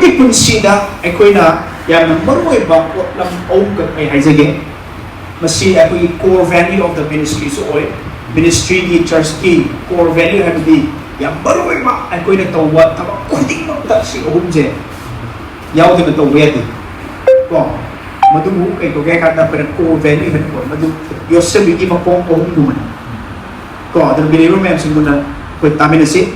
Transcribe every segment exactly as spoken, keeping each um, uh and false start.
ꯑꯩꯈꯣꯏꯒꯤ ꯄꯨꯟꯁꯤꯗ ꯑꯩꯈꯣꯏꯅ ꯌꯥꯝꯅ ꯃꯔꯨꯑꯣꯏꯕ ꯄꯣꯠꯂꯝ ꯑꯍꯨꯝꯈꯛ ꯑꯩ ꯍꯥꯏꯖꯒꯦ꯫ ꯃꯁꯤ ꯑꯩꯈꯣꯏꯒꯤ core value of the ministry ꯁꯨ ꯑꯣꯏ꯫ Ministry ꯒꯤ, church ꯀꯤ core value ꯍꯥꯏꯕꯗꯤ ꯌꯥꯝ ꯃꯔꯨꯑꯣꯏꯕ, ꯑꯩꯈꯣꯏꯅ ꯇꯧꯕ ꯊꯕꯛ ꯈꯨꯗꯤꯡꯃꯛꯇ ꯁꯤ ꯑꯍꯨꯝꯁꯦ ꯌꯥꯎꯗꯅ ꯇꯧꯕ ꯌꯥꯗꯦ꯫ ꯀꯣ, ꯃꯗꯨꯕꯨ ꯀꯩ ꯀꯧꯒꯦ ꯍꯥꯏ ꯀꯥꯟꯗ ꯑꯩꯈꯣꯏꯅ core value ꯍꯥꯏꯅ ꯀꯣ, ꯃꯗꯨ ꯌꯣꯠꯁꯕꯤꯒꯤ ꯃꯈꯣꯡ ꯑꯍꯨꯝꯒꯨꯝꯕꯅꯤ꯫ ꯀꯣ, ꯑꯗꯨꯅ believer ꯃꯌꯥꯝꯁꯤꯡꯗꯨꯅ ꯑꯩꯈꯣꯏ ꯇꯥꯃꯤꯟꯅꯁꯤ꯫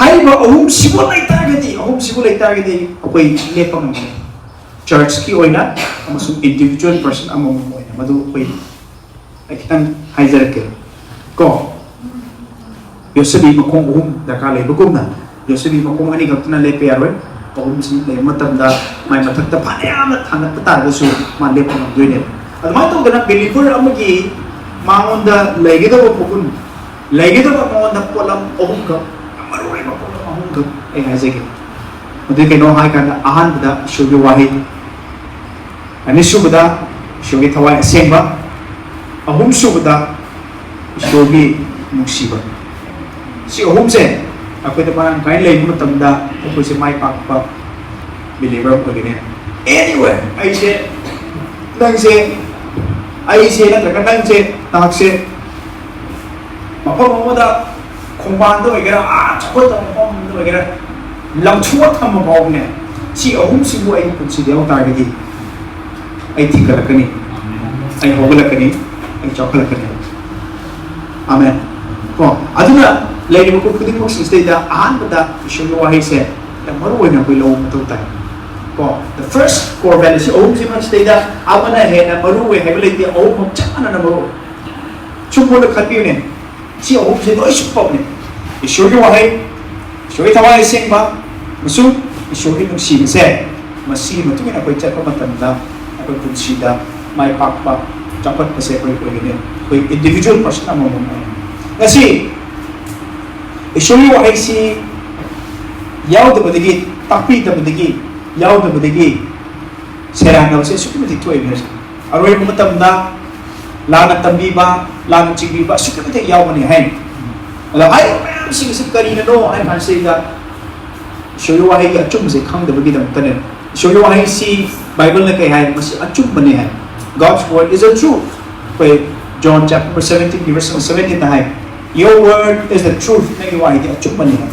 ꯍꯥꯏꯔꯤꯕ ꯑꯍꯨꯝꯁꯤꯕꯨ ꯂꯩꯇꯥꯔꯒꯗꯤ, ꯑꯍꯨꯝꯁꯤꯕꯨ ꯂꯩꯇꯥꯔꯒꯗꯤ ꯑꯩꯈꯣꯏ ꯂꯦꯞꯄ ꯉꯝꯒꯅꯤ꯫ Church ꯀꯤ ꯑꯣꯏꯅ ꯑꯃꯁꯨꯡ individual person ꯑꯃꯃꯝ ꯑꯣꯏꯅ꯫ ꯃꯗꯨ ꯑꯩꯈꯣꯏ, ꯑꯩ ꯈꯤꯇꯪ ꯍꯥꯏꯖꯔꯛꯀꯦ꯫ ꯀꯣ, ꯌꯣꯠꯁꯕꯤ ꯃꯈꯣꯡ ꯑꯍꯨꯝ ꯗꯔꯀꯥꯔ ꯂꯩꯕꯒꯨꯝꯅ, ꯌꯣꯠꯁꯕꯤ ꯃꯈꯣꯡ ꯑꯅꯤ ꯈꯛꯇꯅ ꯂꯦꯞꯄ ꯌꯥꯔꯣꯏ꯫ ꯑꯍꯨꯝꯁꯤ ꯂꯩꯕ ꯃꯇꯝꯗ ꯃꯥꯏ ꯃꯊꯛꯇ ꯐꯅ ꯌꯥꯝꯅ ꯊꯥꯡꯒꯠꯄ ꯇꯥꯔꯒꯁꯨ ꯃꯥ ꯂꯦꯞꯄ ꯉꯝꯗꯣꯏꯅꯦ꯫ ꯑꯗꯨꯃꯥꯏꯅ ꯇꯧꯗꯅ believer ꯑꯃꯒꯤ ꯃꯉꯣꯟꯗ ꯂꯩꯒꯗꯕ ꯃꯒꯨꯟ, ꯂꯩꯒꯗꯕ ꯃꯉꯣꯟꯗ ꯄꯣꯠꯂꯝ ꯑꯍꯨꯝꯈꯛ, ꯌꯥꯝ ꯃꯔꯨꯑꯣꯏꯕ ꯄꯣꯠꯂꯝ ꯑꯍꯨꯝꯈꯛ ꯑꯩ ꯍꯥꯏꯖꯒꯦ꯫ ꯃꯗꯨꯗꯤ ꯀꯩꯅꯣ ꯍꯥꯏ ꯀꯥꯟꯗ, ꯑꯍꯥꯟꯕꯗ ꯏꯁꯣꯔꯒꯤ ꯋꯥꯍꯩ, ꯑꯅꯤꯁꯨꯕꯗ ꯏꯁꯣꯔꯒꯤ ꯊꯋꯥꯏ ꯑꯁꯦꯡꯕ, ꯑꯍꯨꯝꯁꯨꯕꯗ ꯏꯁꯣꯔꯒꯤ ꯅꯨꯡꯁꯤꯕ꯫ ꯁꯤ ꯑꯍꯨꯝꯁꯦ ꯑꯩꯈꯣꯏꯗ ꯃꯔꯥꯡ ꯀꯥꯏꯅ ꯂꯩꯕ ꯃꯇꯝꯗ ꯑꯩꯈꯣꯏꯁꯦ ꯃꯥꯏ ꯄꯥꯛꯄ believer ꯑꯣꯏꯒꯅꯤ꯫ Anyway, ꯑꯩꯁꯦ, ꯅꯪꯁꯦ, ꯑꯩꯁꯦ ꯅꯠꯇ꯭ꯔꯒ ꯅꯪꯁꯦ ꯅꯍꯥꯛꯁꯦ ꯃꯐꯝ ꯑꯃꯗ, ꯈꯣꯡꯕꯥꯟꯗ ꯑꯣꯏꯒꯦꯔꯥ, ꯑꯥ ꯆꯥꯎꯈꯠꯇꯕ ꯃꯐꯝ ꯑꯃꯗ ꯑꯣꯏꯒꯦꯔꯥ, ꯂꯪꯊꯣꯛꯑ ꯊꯝꯕ ꯐꯥꯎꯕꯅꯦ, ꯁꯤ ꯑꯍꯨꯝꯁꯤꯕꯨ ꯑꯩꯒꯤ ꯄꯨꯟꯁꯤꯗ ꯌꯥꯎ ꯇꯥꯔꯒꯗꯤ ꯑꯩ ꯊꯤꯡꯒꯠꯂꯛꯀꯅꯤ, ꯑꯩ ꯍꯧꯒꯠꯂꯛꯀꯅꯤ, ꯑꯩ ꯆꯥꯎꯈꯠꯂꯛꯀꯅꯤ꯫ ꯑꯃꯦꯟ꯫ ꯀꯣ, ꯑꯗꯨꯅ ꯂꯩꯔꯤꯕ ꯈꯨ-, ꯈꯨꯗꯤꯡꯃꯛꯁꯤꯡꯁꯤꯗꯩꯗ ꯑꯍꯥꯟꯕꯗ ꯏꯁꯣꯔꯒꯤ ꯋꯥꯍꯩꯁꯦ ꯌꯥꯝ ꯃꯔꯨ ꯑꯣꯏꯅ ꯑꯩꯈꯣꯏ ꯂꯧꯕ ꯃꯊꯧ ꯇꯥꯏ꯫ ꯀꯣ, the first core value ꯁꯤ ꯑꯍꯨꯝꯁꯤꯃꯛꯁꯤꯗꯩꯗ ꯑꯃꯅ ꯍꯦꯟꯅ ꯃꯔꯨ ꯑꯣꯏ ꯍꯥꯏꯕ ꯂꯩꯇꯦ, ꯑꯍꯨꯝꯃꯛ ꯆꯞ ꯃꯥꯟꯅꯅ ꯃꯔꯨ ꯑꯣꯏ꯫ ꯁꯨꯝ ꯃꯨꯟꯅ ꯈꯟꯕꯤꯌꯨꯅꯦ꯫ ꯁꯤ ꯑꯍꯨꯝꯁꯦ ꯂꯣꯏ ꯁꯨꯞꯄꯕꯅꯦ꯫ ꯏꯁꯣꯔꯒꯤ ꯋꯥꯍꯩ, ꯏꯁꯣꯔꯒꯤ ꯊꯋꯥꯏ ꯑꯁꯦꯡꯕ, ꯑꯃꯁꯨꯡ ꯏꯁꯣꯔꯒꯤ ꯅꯨꯡꯁꯤꯕꯁꯦ, ꯃꯁꯤꯒꯤ ꯃꯇꯨꯡ ꯏꯟꯅ ꯑꯩꯈꯣꯏ ꯆꯠꯄ ꯃꯇꯝꯗ ꯑꯩꯈꯣꯏ ꯄꯨꯟꯁꯤꯗ ꯃꯥꯏ ꯄꯥꯛꯄ, ꯆꯥꯎꯈꯠꯄꯁꯦ ꯑꯩꯈꯣꯏ ꯑꯣꯏꯒꯅꯤ꯫ ꯑꯩꯈꯣꯏ individual person ꯑꯃꯃꯝ ꯑꯣꯏꯅ꯫ ꯉꯁꯤ ꯏꯁꯣꯔꯒꯤ ꯋꯥꯍꯩꯁꯤ ꯌꯥꯎꯗꯕꯗꯒꯤ, ꯇꯥꯛꯄꯤꯗꯕꯗꯒꯤ, ꯌꯥꯎꯗꯕꯗꯒꯤ ꯁꯦꯔꯥꯟꯅꯕꯁꯦ ꯑꯁꯨꯛꯀꯤ ꯃꯇꯤꯛ ꯊꯣꯛꯏ ꯍꯧꯖꯤꯛ꯫ ꯑꯔꯣꯏꯕ ꯃꯇꯝꯗ ꯂꯥꯟꯅ ꯇꯝꯕꯤꯕ, ꯂꯥꯟꯅ ꯆꯤꯡꯕꯤꯕ ꯑꯁꯨꯛꯀꯤ ꯃꯇꯤꯛ ꯌꯥꯎꯒꯅꯤ ꯍꯥꯏꯅꯤ꯫ ꯑꯗꯣ ꯍꯥꯏꯔꯤꯕ ꯃꯌꯥꯝꯁꯤꯡ ꯑꯁꯤ ꯀꯔꯤꯅꯅꯣ ꯍꯥꯏ ꯀꯥꯟꯁꯤꯗ, ꯏꯁꯣꯔꯒꯤ ꯋꯥꯍꯩꯒꯤ ꯑꯆꯨꯝꯕꯁꯦ ꯈꯪꯗꯕꯒꯤꯗꯃꯛꯇꯅꯦ꯫ ꯏꯁꯣꯔꯒꯤ ꯋꯥꯍꯩꯁꯤ ꯕꯥꯏꯕꯜꯅ ꯀꯩ ꯍꯥꯏ? ꯃꯁꯤ ꯑꯆꯨꯝꯕꯅꯤ ꯍꯥꯏ꯫ God's word is a truth. ꯑꯩꯈꯣꯏ John chapter seventeen verse seventeen the high, "Your word is the truth." ꯅꯪꯒꯤ ꯋꯥꯍꯩꯗꯤ ꯑꯆꯨꯝꯕꯅꯤ ꯍꯥꯏ꯫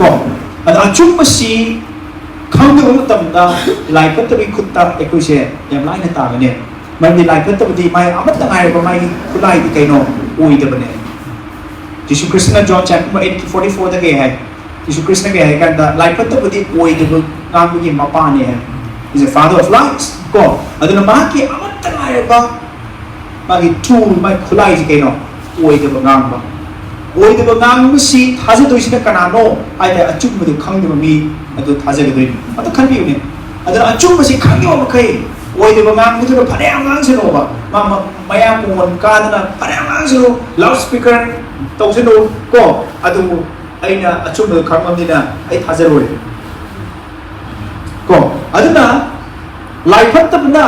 ꯀꯣ? ꯑꯗ ꯑꯆꯨꯝꯕꯁꯤ ꯈꯪꯗꯕ ꯃꯇꯝꯗ ꯂꯥꯏ ꯐꯠꯇꯕꯒꯤ ꯈꯨꯠꯇ ꯑꯩꯈꯣꯏꯁꯦ ꯌꯥꯝ ꯂꯥꯏꯅ ꯇꯥꯒꯅꯤ꯫ ꯃꯔꯝꯗꯤ ꯂꯥꯏ ꯐꯠꯇꯕꯗꯤ ꯃꯥꯏ ꯑꯃꯠꯇ ꯉꯥꯏꯔꯕ ꯃꯥꯒꯤ ꯈꯨꯠꯂꯥꯏꯗꯤ ꯀꯩꯅꯣ? ꯑꯣꯏꯗꯕꯅꯦ꯫ ꯖꯤꯁꯨ ꯈ꯭ꯔꯤꯁꯇꯅ John chapter eight forty four ꯗ ꯀꯩ ꯍꯥꯏ? ꯖꯤꯁꯨ ꯈ꯭ꯔꯤꯁꯇꯅ ꯀꯩ ꯍꯥꯏ ꯀꯥꯟꯗ, ꯂꯥꯏ ꯐꯠꯇꯕꯗꯤ ꯑꯣꯏꯗꯕ ꯉꯥꯡꯕꯒꯤ ꯃꯄꯥꯅꯦ ꯍꯥꯏ꯫ He's a father of lies. ꯀꯣ? ꯑꯗꯨꯅ ꯃꯍꯥꯛꯀꯤ ꯑꯃꯠꯇ ꯉꯥꯏꯔꯕ ꯃꯥꯒꯤ tool, ꯃꯥꯒꯤ ꯈꯨꯠꯂꯥꯏꯁꯤ ꯀꯩꯅꯣ? ꯑꯣꯏꯗꯕ ꯉꯥꯡꯕ꯫ ꯑꯣꯏꯗꯕ ꯉꯥꯡꯕꯁꯤ ꯊꯥꯖꯗꯣꯏꯁꯤꯅ ꯀꯅꯥꯅꯣ ꯍꯥꯏ ꯇꯥꯔꯗꯤ, ꯑꯆꯨꯝꯕꯗꯨ ꯈꯪꯗꯕ ꯃꯤ ꯑꯗꯨ ꯊꯥꯖꯒꯗꯣꯏꯅꯤ꯫ ꯑꯗꯨ ꯈꯟꯕꯤꯌꯨꯅꯦ꯫ ꯑꯗꯨꯅ ꯑꯆꯨꯝꯕꯁꯤ ꯈꯪꯗꯕ ꯃꯈꯩ ꯑꯣꯏꯗꯕ ꯉꯥꯡꯕꯗꯨꯅ ꯐꯅꯌꯥꯝ ꯉꯥꯡꯁꯅꯨꯕ, ꯃꯥ-, ꯃ-, ꯃꯌꯥꯝ ꯃꯉꯣꯟ ꯀꯥꯗꯅ ꯐꯅꯌꯥꯝ ꯉꯥꯡꯁꯅꯨ, loudspeaker ꯇꯧꯁꯅꯨ ꯀꯣ, ꯑꯗꯨꯕꯨ ꯑꯩꯅ ꯑꯆꯨꯝꯕꯗꯨ ꯈꯪꯉꯕꯅꯤꯅ ꯑꯩ ꯊꯥꯖꯔꯣꯏ ꯀꯣ꯫ ꯑꯗꯨꯅ ꯂꯥꯏ ꯐꯠꯇꯕꯅ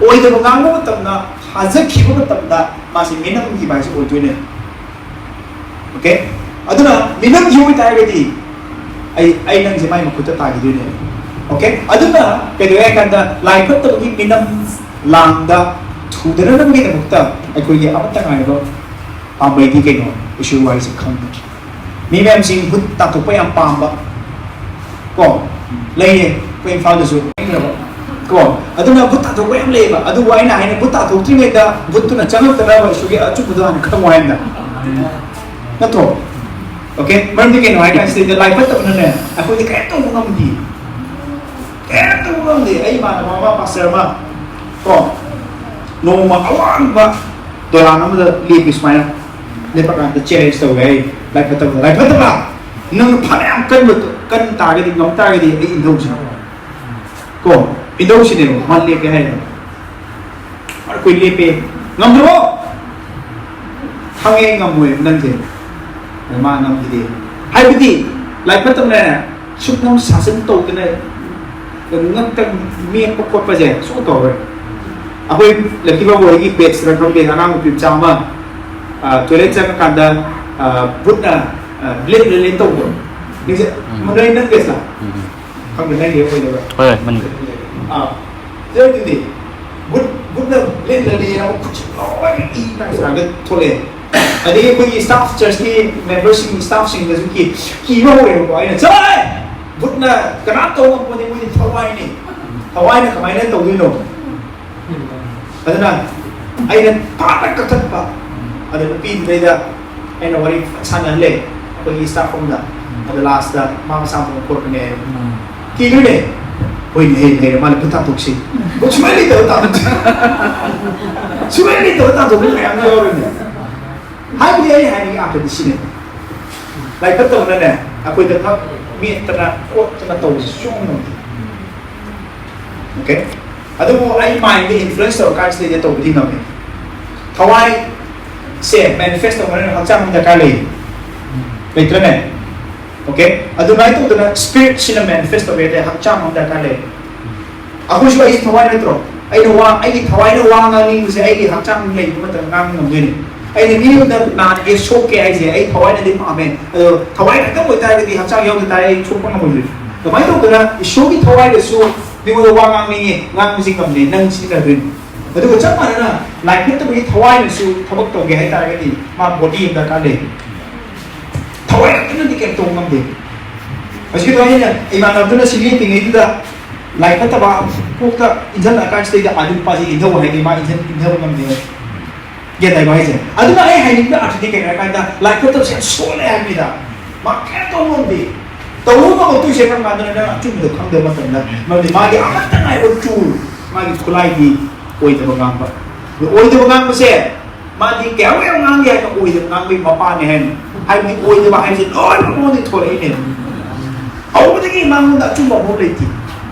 ꯑꯣꯏꯗꯕ ꯉꯥꯡꯕ ꯃꯇꯝꯗ, ꯊꯥꯖꯈꯤꯕ ꯃꯇꯝꯗ ꯃꯥꯁꯤ ꯃꯤꯅꯝꯈꯤꯕ ꯍꯥꯏꯁꯤ ꯑꯣꯏꯗꯣꯏꯅꯦ꯫ ꯑꯣꯀꯦ? ꯑꯗꯨꯅ ꯃꯤꯅꯝꯈꯤꯕ ꯑꯣꯏꯇꯥꯔꯒꯗꯤ ꯑꯩ, ꯑꯩ ꯅꯪꯁꯦ ꯃꯥꯏ ꯃꯈꯨꯠꯇ ꯇꯥꯈꯤꯗꯣꯏꯅꯦ꯫ ꯑꯣꯀꯦ? ꯑꯗꯨꯅ ꯀꯩꯗꯧꯋꯦ ꯍꯥꯏ ꯀꯥꯟꯗ, ꯂꯥꯏ ꯐꯠꯇꯕꯒꯤ ꯃꯤꯅꯝ ꯂꯥꯡꯗ ꯊꯨꯗꯅꯕꯒꯤꯗꯃꯛꯇ ꯑꯩꯈꯣꯏꯒꯤ ꯑꯃꯠꯇ ꯉꯥꯏꯔꯕ ꯄꯥꯝꯕꯩꯗꯤ ꯀꯩꯅꯣ? ꯏꯁꯣꯔ ꯋꯥꯔꯤꯁꯦ ꯈꯪꯕ꯫ ꯃꯤ ꯃꯌꯥꯝꯁꯤ ꯚꯨꯠ ꯇꯥꯊꯣꯛꯄ ꯌꯥꯝ ꯄꯥꯝꯕ ꯀꯣ ꯂꯩꯌꯦ꯫ ꯑꯩꯈꯣꯏ ꯏꯝꯐꯥꯜꯗꯁꯨ ꯂꯩꯈ꯭ꯔꯕ ꯀꯣ꯫ ꯑꯗꯨꯅ ꯚꯨꯠ ꯇꯥꯊꯣꯛꯄ ꯌꯥꯝ ꯂꯩꯌꯦꯕ꯫ ꯑꯗꯨꯕꯨ ꯑꯩꯅ ꯍꯥꯏꯅ, ꯚꯨꯠ ꯇꯥꯊꯣꯛꯇ꯭ꯔꯤꯉꯩꯗ ꯚꯨꯠꯇꯨꯅ ꯆꯪꯉꯛꯇꯅꯕ ꯏꯁꯣꯔꯒꯤ ꯑꯆꯨꯝꯕꯗꯣ ꯍꯥꯟꯅ ꯈꯪꯉꯣ ꯍꯥꯏꯕꯗ, ꯅꯠꯇ꯭ꯔꯣ? ꯑꯣꯀꯦ? ꯃꯔꯝꯗꯤ ꯀꯩꯅꯣ ꯍꯥꯏ ꯀꯥꯟꯁꯤꯗ, ꯂꯥꯏ ꯐꯠꯇꯕꯅꯅꯦ ꯑꯩꯈꯣꯏꯗꯤ ꯀꯔꯤꯝ ꯇꯧꯕ ꯉꯝꯗꯦ꯫ ꯀꯔꯤꯝ ꯇꯧꯕ ꯉꯝꯗꯦ꯫ ꯑꯩ ꯏꯃꯥꯟꯅꯕ ꯑꯃ, ꯄꯥꯁꯇꯔ ꯑꯃ ꯀꯣ, ꯅꯣꯡꯃ ꯑꯋꯥꯡꯕ ꯗꯣꯂꯥꯟ ꯑꯃꯗ ꯂꯦꯞꯄꯤ ꯁꯨꯃꯥꯏꯅ꯫ ꯂꯦꯞꯄꯀꯥꯟꯗ ꯆꯦꯂꯦꯟꯖ ꯇꯧꯋꯦ ꯑꯩ, "ꯂꯥꯏ ꯐꯠꯇꯕ, ꯂꯥꯏ ꯐꯠꯇꯕ, ꯅꯪ ꯐꯅꯌꯥꯝ ꯀꯟꯕ, ꯀꯟ ꯇꯥꯔꯒꯗꯤ, ꯉꯝ ꯇꯥꯔꯒꯗꯤ ꯑꯩ ꯏꯟꯊꯧꯁꯤꯅ ꯀꯣ, ꯏꯟꯊꯧꯁꯤꯅꯦꯕ ꯃꯥ ꯂꯦꯞꯀꯦ ꯍꯥꯏꯔꯦ꯫ ꯑꯩꯈꯣꯏ ꯂꯦꯞꯄꯦ꯫ "ꯉꯝꯗ꯭ꯔꯣ?" "ꯈꯪꯉꯦ ꯉꯝꯃꯣꯏ ꯅꯪꯁꯦ꯫" ꯑꯗ ꯃꯥ ꯉꯝꯈꯤꯗꯦ꯫ ꯍꯥꯏꯕꯗꯤ ꯂꯥꯏ ꯐꯠꯇꯕꯅꯦ, ꯁꯨꯞꯅꯝ ꯁꯥꯁꯟ ꯇꯧꯗꯅ ꯉꯛꯇ ꯃꯦꯠꯄ ꯈꯣꯠꯄꯁꯦ ꯁꯨꯡꯇꯧ ꯇꯧꯔꯣꯏ꯫ ꯑꯩꯈꯣꯏ ꯂꯛꯀꯤ ꯕꯥꯕꯨ ꯍꯣꯏꯒꯤ ꯕꯦꯠꯁꯇ ꯈꯪꯗꯦ, ꯑꯉꯥꯡ ꯅꯨꯄꯤ ꯃꯆꯥ ꯑꯃ, ꯑ, ꯇꯣꯏꯂꯦꯠ ꯆꯪꯉꯀꯥꯟꯗ, ꯑ, ꯕꯨꯠꯅ, ꯑ, ꯕ꯭ꯂꯦꯠ ꯕ꯭ꯂꯦꯠ ꯕ꯭ꯂꯦꯠ ꯇꯧꯕꯗꯣ꯫ ꯅꯪꯁꯦ ꯎꯝ꯫ ꯃꯗꯨ ꯅꯪ ꯕꯦꯁꯂ? ꯎꯝ꯫ ꯈꯪꯗꯦ, ꯅꯪꯒꯤ ꯑꯣꯏꯗꯕ꯭ꯔꯥ? ꯍꯣꯏ, ꯍꯣꯏ, ꯃꯅꯤꯡ꯫ ꯑꯥ꯫ ꯑꯗꯨꯗꯤ ꯕꯨꯠ, ꯕꯨꯠꯅ ꯂꯦꯟꯅ ꯂꯦꯟꯅ ꯈꯨꯠꯁꯦ ꯂꯣꯏꯅ ꯏ ꯇꯥꯡꯁꯥꯒ ꯊꯣꯛꯂꯛꯑꯦ꯫ ꯑꯗꯒꯤ ꯑꯩꯈꯣꯏꯒꯤ ꯁ꯭ꯇꯥꯐ, ꯆꯔꯆꯀꯤ ꯃꯦꯝꯕꯔꯁꯤꯡ, ꯁ꯭ꯇꯥꯐꯁꯤꯡꯗꯁꯨ ꯀꯤ-, ꯀꯤꯕ ꯍꯧꯔꯦꯕꯀꯣ꯫ ꯑꯩꯅ, "ꯆꯠꯂꯣꯍꯦ! ꯕꯨꯠꯅ ꯀꯅꯥꯝ ꯇꯧꯕ ꯉꯝꯄꯣꯠꯇꯦ, ꯃꯣꯏꯗꯤ ꯊꯋꯥꯏꯅꯤ꯫ ꯊꯋꯥꯏꯅ ꯀꯃꯥꯏꯅ ꯇꯧꯗꯣꯏꯅꯣ?" ꯑꯗꯨꯅ ꯑꯩꯅ ꯄꯥꯛꯅ ꯀꯛꯊꯠꯄ꯫ ꯑꯗ ꯅꯨꯄꯤꯗꯨꯗꯩꯗ ꯑꯩꯅ ꯋꯥꯔꯤ ꯁꯥꯟꯅꯍꯜꯂꯦ ꯑꯩꯈꯣꯏꯒꯤ ꯁ꯭ꯇꯥꯐ ꯔꯨꯝꯗ꯫ ꯑꯗ ꯂꯥꯁꯇ ꯃꯥ ꯃꯁꯥ ꯃꯊꯟꯇ ꯈꯣꯠꯄꯅꯦ ꯍꯥꯏꯌꯦ꯫ ꯀꯤꯗꯣꯏꯅꯦ꯫ "ꯍꯣꯏꯅꯦ, ꯍꯦ, ꯂꯩꯔꯦ, ꯃꯥꯅ ꯈꯨꯠ ꯊꯥꯡꯗꯣꯛꯁꯤ꯫ ꯁꯨꯃꯥꯏꯅ ꯂꯩꯇꯕ ꯇꯥꯟꯊꯣꯛ-, ꯁꯨꯃꯥꯏꯅ ꯂꯩꯇꯕ ꯇꯥꯟꯊꯣꯛꯄ ꯃꯌꯥꯝ ꯌꯥꯎꯔꯤꯅꯦ"꯫ ꯍꯥꯏꯕꯗꯤ ꯑꯩ ꯍꯥꯏꯅꯤꯡꯉꯤ ꯑꯥꯔꯊꯗꯤ ꯁꯤꯅꯦ꯫ ꯂꯥꯏꯐꯠꯇꯕꯅꯅꯦ, ꯑꯩꯈꯣꯏꯗ ꯈꯛ ꯃꯦꯠꯇꯅ ꯈꯣꯠꯇꯅ ꯇꯧꯕꯁꯦ ꯁꯨꯡꯉꯝ ꯉꯝꯗꯦ꯫ ꯑꯣꯀꯦ? ꯑꯗꯨꯕꯨ ꯑꯩ ꯃꯥꯏꯟꯗ ꯏꯟꯐ꯭ꯂꯨꯌꯦꯟꯁ ꯇꯧꯔꯀꯥꯟꯁꯤꯗꯩꯗ ꯇꯧꯕꯗꯤ ꯉꯝꯃꯦ꯫ ꯊꯋꯥꯏꯁꯦ ꯃꯦꯅꯤꯐꯦꯁ ꯇꯧꯅꯕ ꯍꯛꯆꯥꯡ ꯑꯃ ꯗꯔꯀꯥꯔ ꯂꯩ꯫ ꯂꯩꯇ꯭ꯔꯅꯦ? ꯑꯣꯀꯦ? ꯑꯗꯨꯃꯥꯏꯅ ꯇꯧꯗꯅ ꯁ꯭ꯄꯤꯔꯤꯠꯁꯤꯅ ꯃꯦꯅꯤꯐꯦꯁ ꯇꯧꯕ ꯌꯥꯗꯦ, ꯍꯛꯆꯥꯡ ꯑꯃ ꯗꯔꯀꯥꯔ ꯂꯩ꯫ ꯑꯩꯈꯣꯏꯁꯨ ꯑꯩꯁꯦ ꯊꯋꯥꯏ ꯅꯠꯇ꯭ꯔꯣ? ꯑꯩꯅ ꯋꯥ, ꯑꯩꯒꯤ ꯊꯋꯥꯏꯅ ꯋꯥ ꯉꯥꯡꯅꯤꯡꯕꯁꯦ ꯑꯩꯒꯤ ꯍꯛꯆꯥꯡ ꯂꯩꯕ ꯃꯇꯝꯗ ꯉꯥꯡꯕ ꯉꯝꯗꯣꯏꯅꯦ꯫ ꯑꯩꯅ ꯃꯤꯉꯣꯟꯗ ꯅꯥꯟꯒꯦ, ꯁꯣꯛꯀꯦ ꯍꯥꯏꯁꯦ ꯑꯩ ꯊꯋꯥꯏꯅꯗꯤ ꯄꯥꯝꯃꯦ꯫ ꯑꯗꯣ ꯊꯋꯥꯏ ꯈꯛꯇꯪ ꯑꯣꯏꯇꯥꯔꯒꯗꯤ ꯍꯛꯆꯥꯡ ꯌꯥꯎꯗ ꯇꯥꯔꯦ ꯑꯩ ꯁꯣꯛꯄ ꯉꯝꯃꯣꯏꯗꯣꯏꯅꯦ꯫ ꯑꯗꯨꯃꯥꯏꯅ ꯇꯧꯗꯅ ꯏꯁꯣꯔꯒꯤ ꯊꯋꯥꯏꯗꯁꯨ ꯃꯤꯉꯣꯟꯗ ꯋꯥ ꯉꯥꯡꯅꯤꯡꯉꯦ, ꯉꯥꯡꯕꯁꯤ ꯉꯝꯗꯦ, ꯅꯪ ꯁꯤꯖꯤꯟꯅꯗꯣꯏꯅꯦ꯫ ꯑꯗꯨꯒ ꯆꯞ ꯃꯥꯟꯅꯅ ꯂꯥꯏꯐꯠꯇꯕꯒꯤ ꯊꯋꯥꯏꯅꯁꯨ ꯊꯕꯛ ꯇꯧꯒꯦ ꯍꯥꯏꯇꯥꯔꯒꯗꯤ ꯃꯥ ꯕꯣꯗꯤ ꯑꯃ ꯗꯔꯀꯥꯔ ꯂꯩ꯫ ꯊꯋꯥꯏ ꯈꯛꯇꯅꯗꯤ ꯀꯩꯝ ꯇꯧꯕ ꯉꯝꯗꯦ꯫ ꯍꯧꯖꯤꯛꯀꯤꯗꯣ ꯑꯩꯅ ꯏꯃꯥꯟꯅꯕꯗꯨꯅ ꯁꯤꯒꯤ ꯇꯤꯉꯩꯗꯨꯗ ꯂꯥꯏꯐꯠꯇꯕ ꯀꯣꯛꯇ ꯏꯟꯖꯜꯂꯛꯑꯀꯥꯟꯁꯤꯗꯩꯗ ꯑꯗꯨ ꯅꯨꯄꯥꯁꯤ ꯏꯟꯊꯧ ꯍꯥꯏꯗꯤ ꯃꯥ ꯏꯟꯖꯟ-, ꯏꯟꯊꯕ ꯉꯝꯗꯦ꯫ ꯒ꯭ꯌꯥꯟ ꯇꯥꯏꯀꯣ ꯍꯥꯏꯁꯦ? ꯑꯗꯨꯅ ꯑꯩ ꯍꯥꯏꯅꯤꯡꯕ ꯑꯥꯔꯊꯗꯤ ꯀꯩꯅꯣ ꯍꯥꯏ ꯀꯥꯟꯗ ꯂꯥꯏꯐꯠꯇꯕꯁꯦ ꯌꯥꯝ ꯁꯣꯜꯂꯦ ꯍꯥꯏꯕꯅꯤꯗ꯫ ꯃꯥ ꯀꯩꯝ ꯇꯧꯕ ꯉꯝꯗꯦ꯫ ꯇꯧꯕ ꯉꯝꯃꯛꯇꯣꯏꯁꯦ ꯀꯔꯝ ꯀꯥꯟꯗꯅꯣ? ꯅꯪ ꯑꯆꯨꯝꯕꯗꯣ ꯈꯪꯗꯕ ꯃꯇꯝꯗ꯫ ꯃꯔꯝꯗꯤ ꯃꯥꯒꯤ ꯑꯃꯠꯇ ꯉꯥꯏꯕ ꯇꯨꯜ, ꯃꯥꯒꯤ ꯈꯨꯠꯂꯥꯏꯗꯤ ꯑꯣꯏꯗꯕ ꯉꯥꯡꯕ꯫ ꯑꯗꯣ ꯑꯣꯏꯗꯕ ꯉꯥꯡꯕꯁꯦ ꯃꯥꯗꯤ ꯀꯌꯥꯃꯨꯛ ꯌꯥꯝ ꯉꯥꯡꯒꯦ ꯍꯥꯏꯅ ꯑꯣꯏꯗꯕ ꯉꯥꯡꯕꯒꯤ ꯃꯄꯥꯅꯦ ꯍꯥꯏꯅ꯫ ꯍꯥꯏꯕꯗꯤ ꯑꯣꯏꯗꯕ ꯍꯥꯏꯕꯁꯦ ꯂꯣꯏꯅꯃꯛ ꯃꯉꯣꯟꯗ ꯊꯣꯛꯂꯛꯏꯅꯦ꯫ ꯍꯧꯕꯗꯒꯤ ꯃꯉꯣꯟꯗ ꯑꯆꯨꯝꯕ ꯑꯃꯐꯥꯎ ꯂꯩꯇꯦ꯫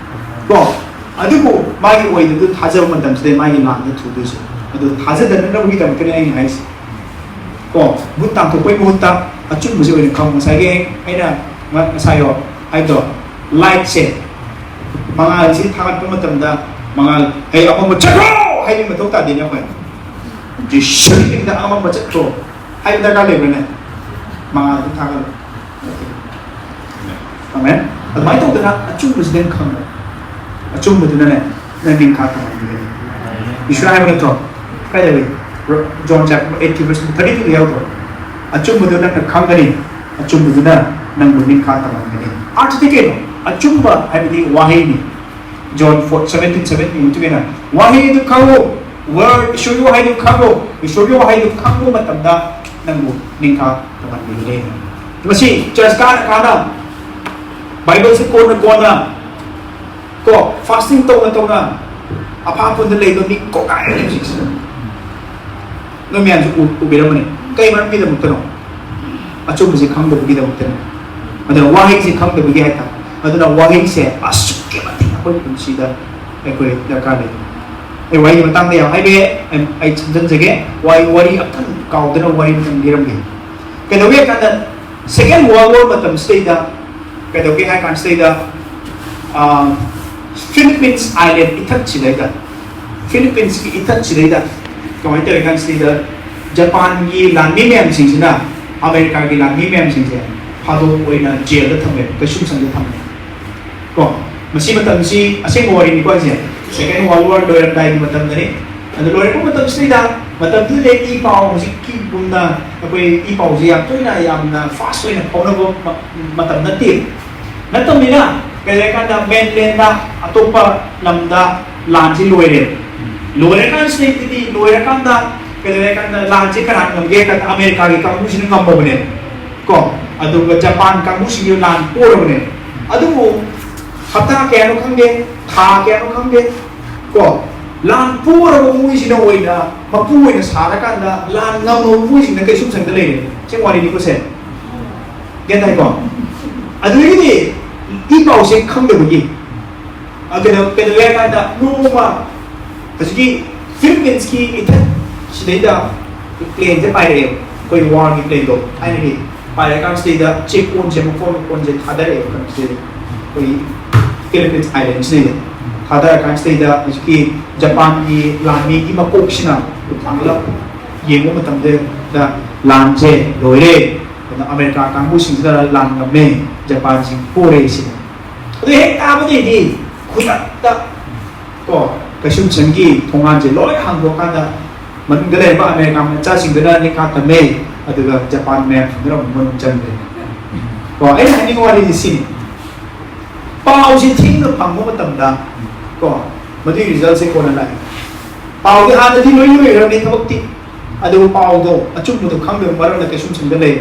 ꯀꯣ? ꯑꯗꯨꯕꯨ ꯃꯥꯒꯤ ꯑꯣꯏꯗꯕꯗꯨ ꯊꯥꯖꯕ ꯃꯇꯝꯁꯤꯗ ꯃꯥꯒꯤ ꯂꯥꯟꯗ ꯊꯨꯗꯣꯏꯁꯦ꯫ ꯑꯗꯨ ꯊꯥꯖꯗꯅꯕꯒꯤꯗꯃꯛꯇꯅꯦ ꯑꯩꯅ ꯍꯥꯏꯁꯦ꯫ ꯀꯣ? ꯕꯨꯠ ꯇꯥꯟꯊꯣꯛꯄꯒꯤ ꯃꯍꯨꯠꯇ ꯑꯆꯨꯝꯕꯁꯦ ꯑꯣꯏꯅ ꯈꯪꯉꯨ꯫ ꯉꯁꯥꯏꯒꯤ ꯑꯩꯅ ꯉ-, ꯉꯁꯥꯏ ꯍꯥꯏꯕꯗꯣ, ꯂꯥꯏꯠꯁꯦ, ꯃꯉꯥꯜꯁꯤ ꯊꯥꯒꯠꯄ ꯃꯇꯝꯗ ꯃꯉꯥꯜ, "ꯍꯩ, ꯑꯃꯝꯕ ꯆꯠꯈ꯭ꯔꯣ!" ꯍꯥꯏꯕꯒꯤ ꯃꯊꯧ ꯇꯥꯗꯦꯅꯦ ꯑꯩꯈꯣꯏ꯫ ꯖꯤꯁꯨꯒꯤ ꯃꯤꯡꯗ ꯑꯃꯝꯕ ꯆꯠꯈ꯭ꯔꯣ ꯍꯥꯏꯕ ꯗꯔꯀꯥꯔ ꯂꯩꯕ꯭ꯔꯅꯦ? ꯃꯉꯥꯜꯗꯨ ꯊꯥꯒꯠꯂꯣ꯫ ꯑꯃꯦꯟ꯫ ꯑꯗꯨꯃꯥꯏꯅ ꯇꯧꯗꯅ ꯑꯆꯨꯝꯕꯁꯤꯗ ꯈꯪꯕ, ꯑꯆꯨꯝꯕꯗꯨꯅꯅꯦ ꯅꯪ ꯅꯤꯡꯈꯥ ꯇꯝꯍꯟꯕꯤꯒꯅꯤ꯫ ꯏꯁꯣꯔ ꯍꯥꯏꯕ ꯅꯠꯇ꯭ꯔꯣ? ꯀꯥꯏꯗ ꯂꯩ? John chapter eight verse thirty two ꯗ ꯌꯥꯎꯗ꯭ꯔꯣ? ꯑꯆꯨꯝꯕꯗꯨ ꯅꯪꯅ ꯈꯪꯒꯅꯤ, ꯑꯆꯨꯝꯕꯗꯨꯅ ꯅꯪꯕꯨ ꯅꯤꯡꯈꯥ ꯇꯝꯍꯟꯒꯅꯤ꯫ ꯑꯥꯔꯊꯗꯤ ꯀꯩꯅꯣ? ꯑꯆꯨꯝꯕ ꯍꯥꯏꯕꯗꯤ ꯋꯥꯍꯩꯅꯤ꯫ John four seventeen seventeen ꯃꯇꯨꯡ ꯏꯟꯅ ꯋꯥꯍꯩꯗꯨ ꯈꯪꯉꯨ, word, ꯏꯁꯣꯔꯒꯤ ꯋꯥꯍꯩꯗꯨ ꯈꯪꯉꯨ, ꯏꯁꯣꯔꯒꯤ ꯋꯥꯍꯩꯗꯨ ꯈꯪꯕ ꯃꯇꯝꯗ ꯅꯪꯕꯨ ꯅꯤꯡꯈꯥ ꯇꯝꯍꯟꯕꯤꯒꯅꯤ꯫ ꯃꯁꯤ ꯆꯔꯆ ꯀꯥꯅ ꯀꯥꯅ ꯕꯥꯏꯕꯜꯁꯦ ꯀꯣꯟꯅ ꯀꯣꯟꯅ ꯀꯣ ꯐꯥꯁꯇꯤꯡ ꯇꯧꯅ ꯇꯧꯅ ꯑꯐꯥ ꯑꯐꯟꯗ ꯂꯩꯕ ꯃꯤ ꯀꯣꯡꯒꯥꯏ ꯑꯃ ꯂꯩ ꯍꯧꯖꯤꯛꯁꯦ꯫ ꯅꯣꯏ ꯃꯌꯥꯝꯁꯨ ꯎ- ꯎꯕꯤꯔꯝꯃꯅꯤ꯫ ꯀꯩ ꯃꯔꯝꯒꯤꯗꯃꯛꯇꯅꯣ? ꯑꯆꯨꯝꯕꯁꯦ ꯈꯪꯗꯕꯒꯤꯗꯃꯛꯇꯅꯤ꯫ ꯑꯗꯨꯅ ꯋꯥꯍꯩꯁꯦ ꯈꯪꯗꯕꯒꯤ ꯍꯥꯏꯇꯥꯔꯦ꯫ ꯑꯗꯨꯅ ꯋꯥꯍꯩꯁꯦ ꯑꯁꯨꯛꯀꯤ ꯃꯇꯤꯛ ꯑꯩꯈꯣꯏ ꯄꯨꯟꯁꯤꯗ ꯑꯩꯈꯣꯏ ꯗꯔꯀꯥꯔ ꯂꯩ꯫ ꯑꯩ ꯋꯥꯍꯩꯒꯤ ꯃꯇꯥꯡꯗ ꯌꯥꯝ ꯍꯥꯏꯕ ꯌꯥꯏ, ꯑꯩ ꯑꯩ ꯁꯝꯖꯤꯟꯖꯒꯦ꯫ ꯋꯥꯔꯤ ꯋꯥꯔꯤ ꯑꯝꯇꯪ ꯀꯥꯎꯗꯅ ꯋꯥꯔꯤ ꯑꯝꯇꯪ ꯂꯤꯔꯝꯒꯦ꯫ ꯀꯩꯗꯧꯋꯦ ꯍꯥꯏ ꯀꯥꯟꯗ Second World War ꯃꯇꯝꯁꯤꯗꯩꯗ ꯀꯩꯗꯧꯒꯦ ꯍꯥꯏ ꯀꯥꯟꯁꯤꯗꯩꯗ ꯐꯤꯂꯤꯄꯤꯟꯁ ꯑꯥꯏꯂꯦꯟ ꯏꯊꯠꯁꯤꯗꯩꯗ ꯐꯤꯂꯤꯄꯤꯟꯁꯀꯤ ꯏꯊꯠꯁꯤꯗꯩꯗ ꯀꯃꯥꯏꯅ ꯇꯧꯋꯦ ꯀꯥꯟꯁꯤꯗꯩꯗ ꯖꯄꯥꯟꯒꯤ ꯂꯥꯟꯃꯤ ꯃꯌꯥꯝꯁꯤꯡꯁꯤꯅ ꯑꯃꯦꯔꯤꯀꯥꯒꯤ ꯂꯥꯟꯃꯤ ꯃꯌꯥꯝꯁꯤꯡꯁꯦ ꯐꯥꯗꯣꯛ ꯑꯣꯏꯅ ꯖꯦꯜꯗ ꯊꯝꯃꯦ, ꯀꯩꯁꯨꯝꯁꯪꯗ ꯊꯝꯃꯦ꯫ ꯀꯣ ꯃꯁꯤ ꯃꯇꯝꯁꯤ ꯑꯁꯦꯡꯕ ꯋꯥꯔꯤꯅꯤꯀꯣ ꯑꯩꯁꯦ꯫ Second World War ꯂꯣꯏꯔꯝꯗꯥꯏꯒꯤ ꯃꯇꯝꯗꯅꯤ꯫ ꯑꯗꯨ ꯂꯣꯏꯔꯛꯄ ꯃꯇꯝꯁꯤꯗꯩꯗ ꯃꯇꯝꯗꯨꯗ ꯏ ꯄꯥꯎ ꯍꯧꯖꯤꯛꯀꯤꯒꯨꯝꯅ ꯑꯩꯈꯣꯏ ꯏ ꯄꯥꯎꯁꯦ ꯌꯥꯝ ꯇꯣꯏꯅ ꯌꯥꯝꯅ ꯐꯥꯁ ꯑꯣꯏꯅ ꯐꯥꯎꯅꯕ ꯃ- ꯃꯇꯝ ꯅꯠꯇꯦ꯫ ꯅꯠꯇꯕꯅꯤꯅ ꯀꯩꯗꯧꯔꯦ ꯀꯥꯟꯗ ꯃꯦꯟꯂꯦꯟꯗ ꯑꯇꯣꯞꯄ ꯂꯝꯗ ꯂꯥꯟꯁꯤ ꯂꯣꯏꯔꯦ꯫ ꯂꯣꯏꯔꯀꯥꯟꯁꯤꯗꯩꯗꯤ ꯂꯣꯏꯔꯀꯥꯟꯗ ꯀꯩꯗꯧꯔꯦ ꯀꯥꯟꯗ ꯂꯥꯟꯁꯤ ꯀꯅꯥ ꯉꯝꯒꯦ ꯀꯥꯟꯗ ꯑꯃꯦꯔꯤꯀꯥꯒꯤ ꯀꯥꯡꯕꯨꯁꯤꯅ ꯉꯝꯃꯕꯅꯦ꯫ ꯀꯣ ꯑꯗꯨꯒ ꯖꯄꯥꯟ ꯀꯥꯡꯕꯨꯁꯤꯡꯒꯤ ꯂꯥꯟ ꯄꯣꯔꯕꯅꯦ꯫ ꯑꯗꯨꯕꯨ ꯍꯞꯇꯥ ꯀꯌꯥꯅꯣ ꯈꯪꯗꯦ, ꯊꯥ ꯀꯌꯥꯅꯣ ꯈꯪꯗꯦ, ꯀꯣ ꯂꯥꯟ ꯄꯣꯔꯕ ꯃꯣꯏꯁꯤꯅ ꯑꯣꯏꯅ ꯃꯄꯨ ꯑꯣꯏꯅ ꯁꯥꯔꯀꯥꯟꯗ ꯂꯥꯟ ꯉꯝꯃꯕ ꯃꯣꯏꯁꯤꯡꯅ ꯀꯩꯁꯨꯝ ꯁꯪꯗ ꯂꯩꯔꯦ꯫ ꯁꯤ ꯋꯥꯔꯤꯅꯤꯀꯣ ꯁꯦ꯫ ꯒ꯭ꯌꯥꯟ ꯇꯥꯏꯀꯣ? ꯑꯗꯨꯗꯒꯤꯗꯤ ꯏ ꯄꯥꯎꯁꯦ ꯈꯪꯗꯕꯒꯤ ꯑ, ꯀꯩꯗꯧ ꯀꯩꯗꯧꯋꯦ ꯍꯥꯏ ꯀꯥꯟꯗ ꯅꯣꯡꯃ ꯍꯧꯖꯤꯛꯀꯤ ꯐꯤꯂꯤꯄꯤꯟꯁꯀꯤ ꯏꯊꯠ ꯁꯤꯗꯩꯗ ꯄ꯭ꯂꯦꯟꯁꯦ ꯄꯥꯏꯔꯛꯑꯦꯕ꯫ ꯑꯩꯈꯣꯏ ꯋꯥꯔꯒꯤ ꯄ꯭ꯂꯦꯟꯗꯣ ꯊꯥꯏꯅꯒꯤ ꯄꯥꯏꯔꯛꯑꯀꯥꯟꯁꯤꯗꯩꯗ ꯆꯦꯛ ꯀꯣꯟꯁꯦ ꯃꯈꯣꯟ ꯃꯈꯣꯟꯁꯦ ꯊꯥꯗꯔꯛꯑꯦꯕ ꯀꯩꯅꯣꯁꯤꯗꯩꯗ, ꯑꯩꯈꯣꯏ ꯐꯤꯂꯤꯄꯤꯟꯁ ꯑꯥꯏꯂꯦꯟꯁꯤꯗꯩꯗ ꯊꯥꯗꯔꯀꯥꯟꯁꯤꯗꯩꯗ ꯍꯧꯖꯤꯛꯀꯤ ꯖꯄꯥꯟꯒꯤ ꯂꯥꯟꯃꯤꯒꯤ ꯃꯀꯣꯛꯁꯤꯅ ꯊꯥꯡꯒꯠꯂꯛ ꯌꯦꯡꯕ ꯃꯇꯝꯗ ꯂꯥꯟꯁꯦ ꯂꯣꯏꯔꯦ꯫ ꯑꯃꯦꯔꯤꯀꯥ ꯀꯥꯡꯕꯨꯁꯤꯡꯁꯤꯗ ꯂꯥꯟ ꯉꯝꯃꯦ, ꯖꯄꯥꯟꯁꯤꯡ ꯄꯣꯔꯦ ꯁꯤꯅꯤ꯫ ꯑꯗꯨ ꯍꯦꯛ ꯇꯥꯕꯗꯩꯗꯤ ꯈꯨꯗꯛꯇ ꯀꯣ ꯀꯩꯁꯨꯝꯁꯪꯒꯤ ꯊꯣꯡꯒꯥꯟꯁꯦ ꯂꯣꯏ ꯍꯥꯡꯗꯣꯛꯑꯀꯥꯟꯗ ꯃꯅꯨꯡꯗ ꯂꯩꯔꯤꯕ ꯑꯃꯦꯔꯤꯀꯥ ꯃꯆꯥꯁꯤꯡꯗꯨꯅ ꯅꯤꯡꯈꯥ ꯇꯝꯃꯦ, ꯑꯗꯨꯒ ꯖꯄꯥꯟ ꯃꯌꯥꯝꯁꯤꯡꯗꯨꯅ ꯑꯃꯨꯛ ꯃꯅꯨꯡ ꯆꯪꯈ꯭ꯔꯦ꯫ ꯀꯣ ꯑꯩꯅ ꯍꯥꯏꯅꯤꯡꯕ ꯋꯥꯔꯤꯁꯤ ꯁꯤꯅꯤ, ꯄꯥꯎꯁꯤ ꯊꯦꯡꯅ ꯐꯪꯕ ꯃꯇꯝꯗ ꯀꯣ ꯃꯗꯨꯒꯤ ꯔꯤꯖꯜꯁꯦ ꯀꯣꯟꯅ ꯂꯥꯛꯑꯦ꯫ ꯄꯥꯎꯗꯤ ꯍꯥꯟꯅꯗꯤ ꯂꯣꯏ ꯂꯣꯏꯔꯕꯅꯤ ꯊꯕꯛꯇꯤ, ꯑꯗꯨꯕꯨ ꯄꯥꯎꯗꯣ ꯑꯆꯨꯝꯕꯗꯣ ꯈꯪꯗꯕ ꯃꯔꯝꯅ ꯀꯩꯁꯨꯝꯁꯪꯗ ꯂꯩ꯫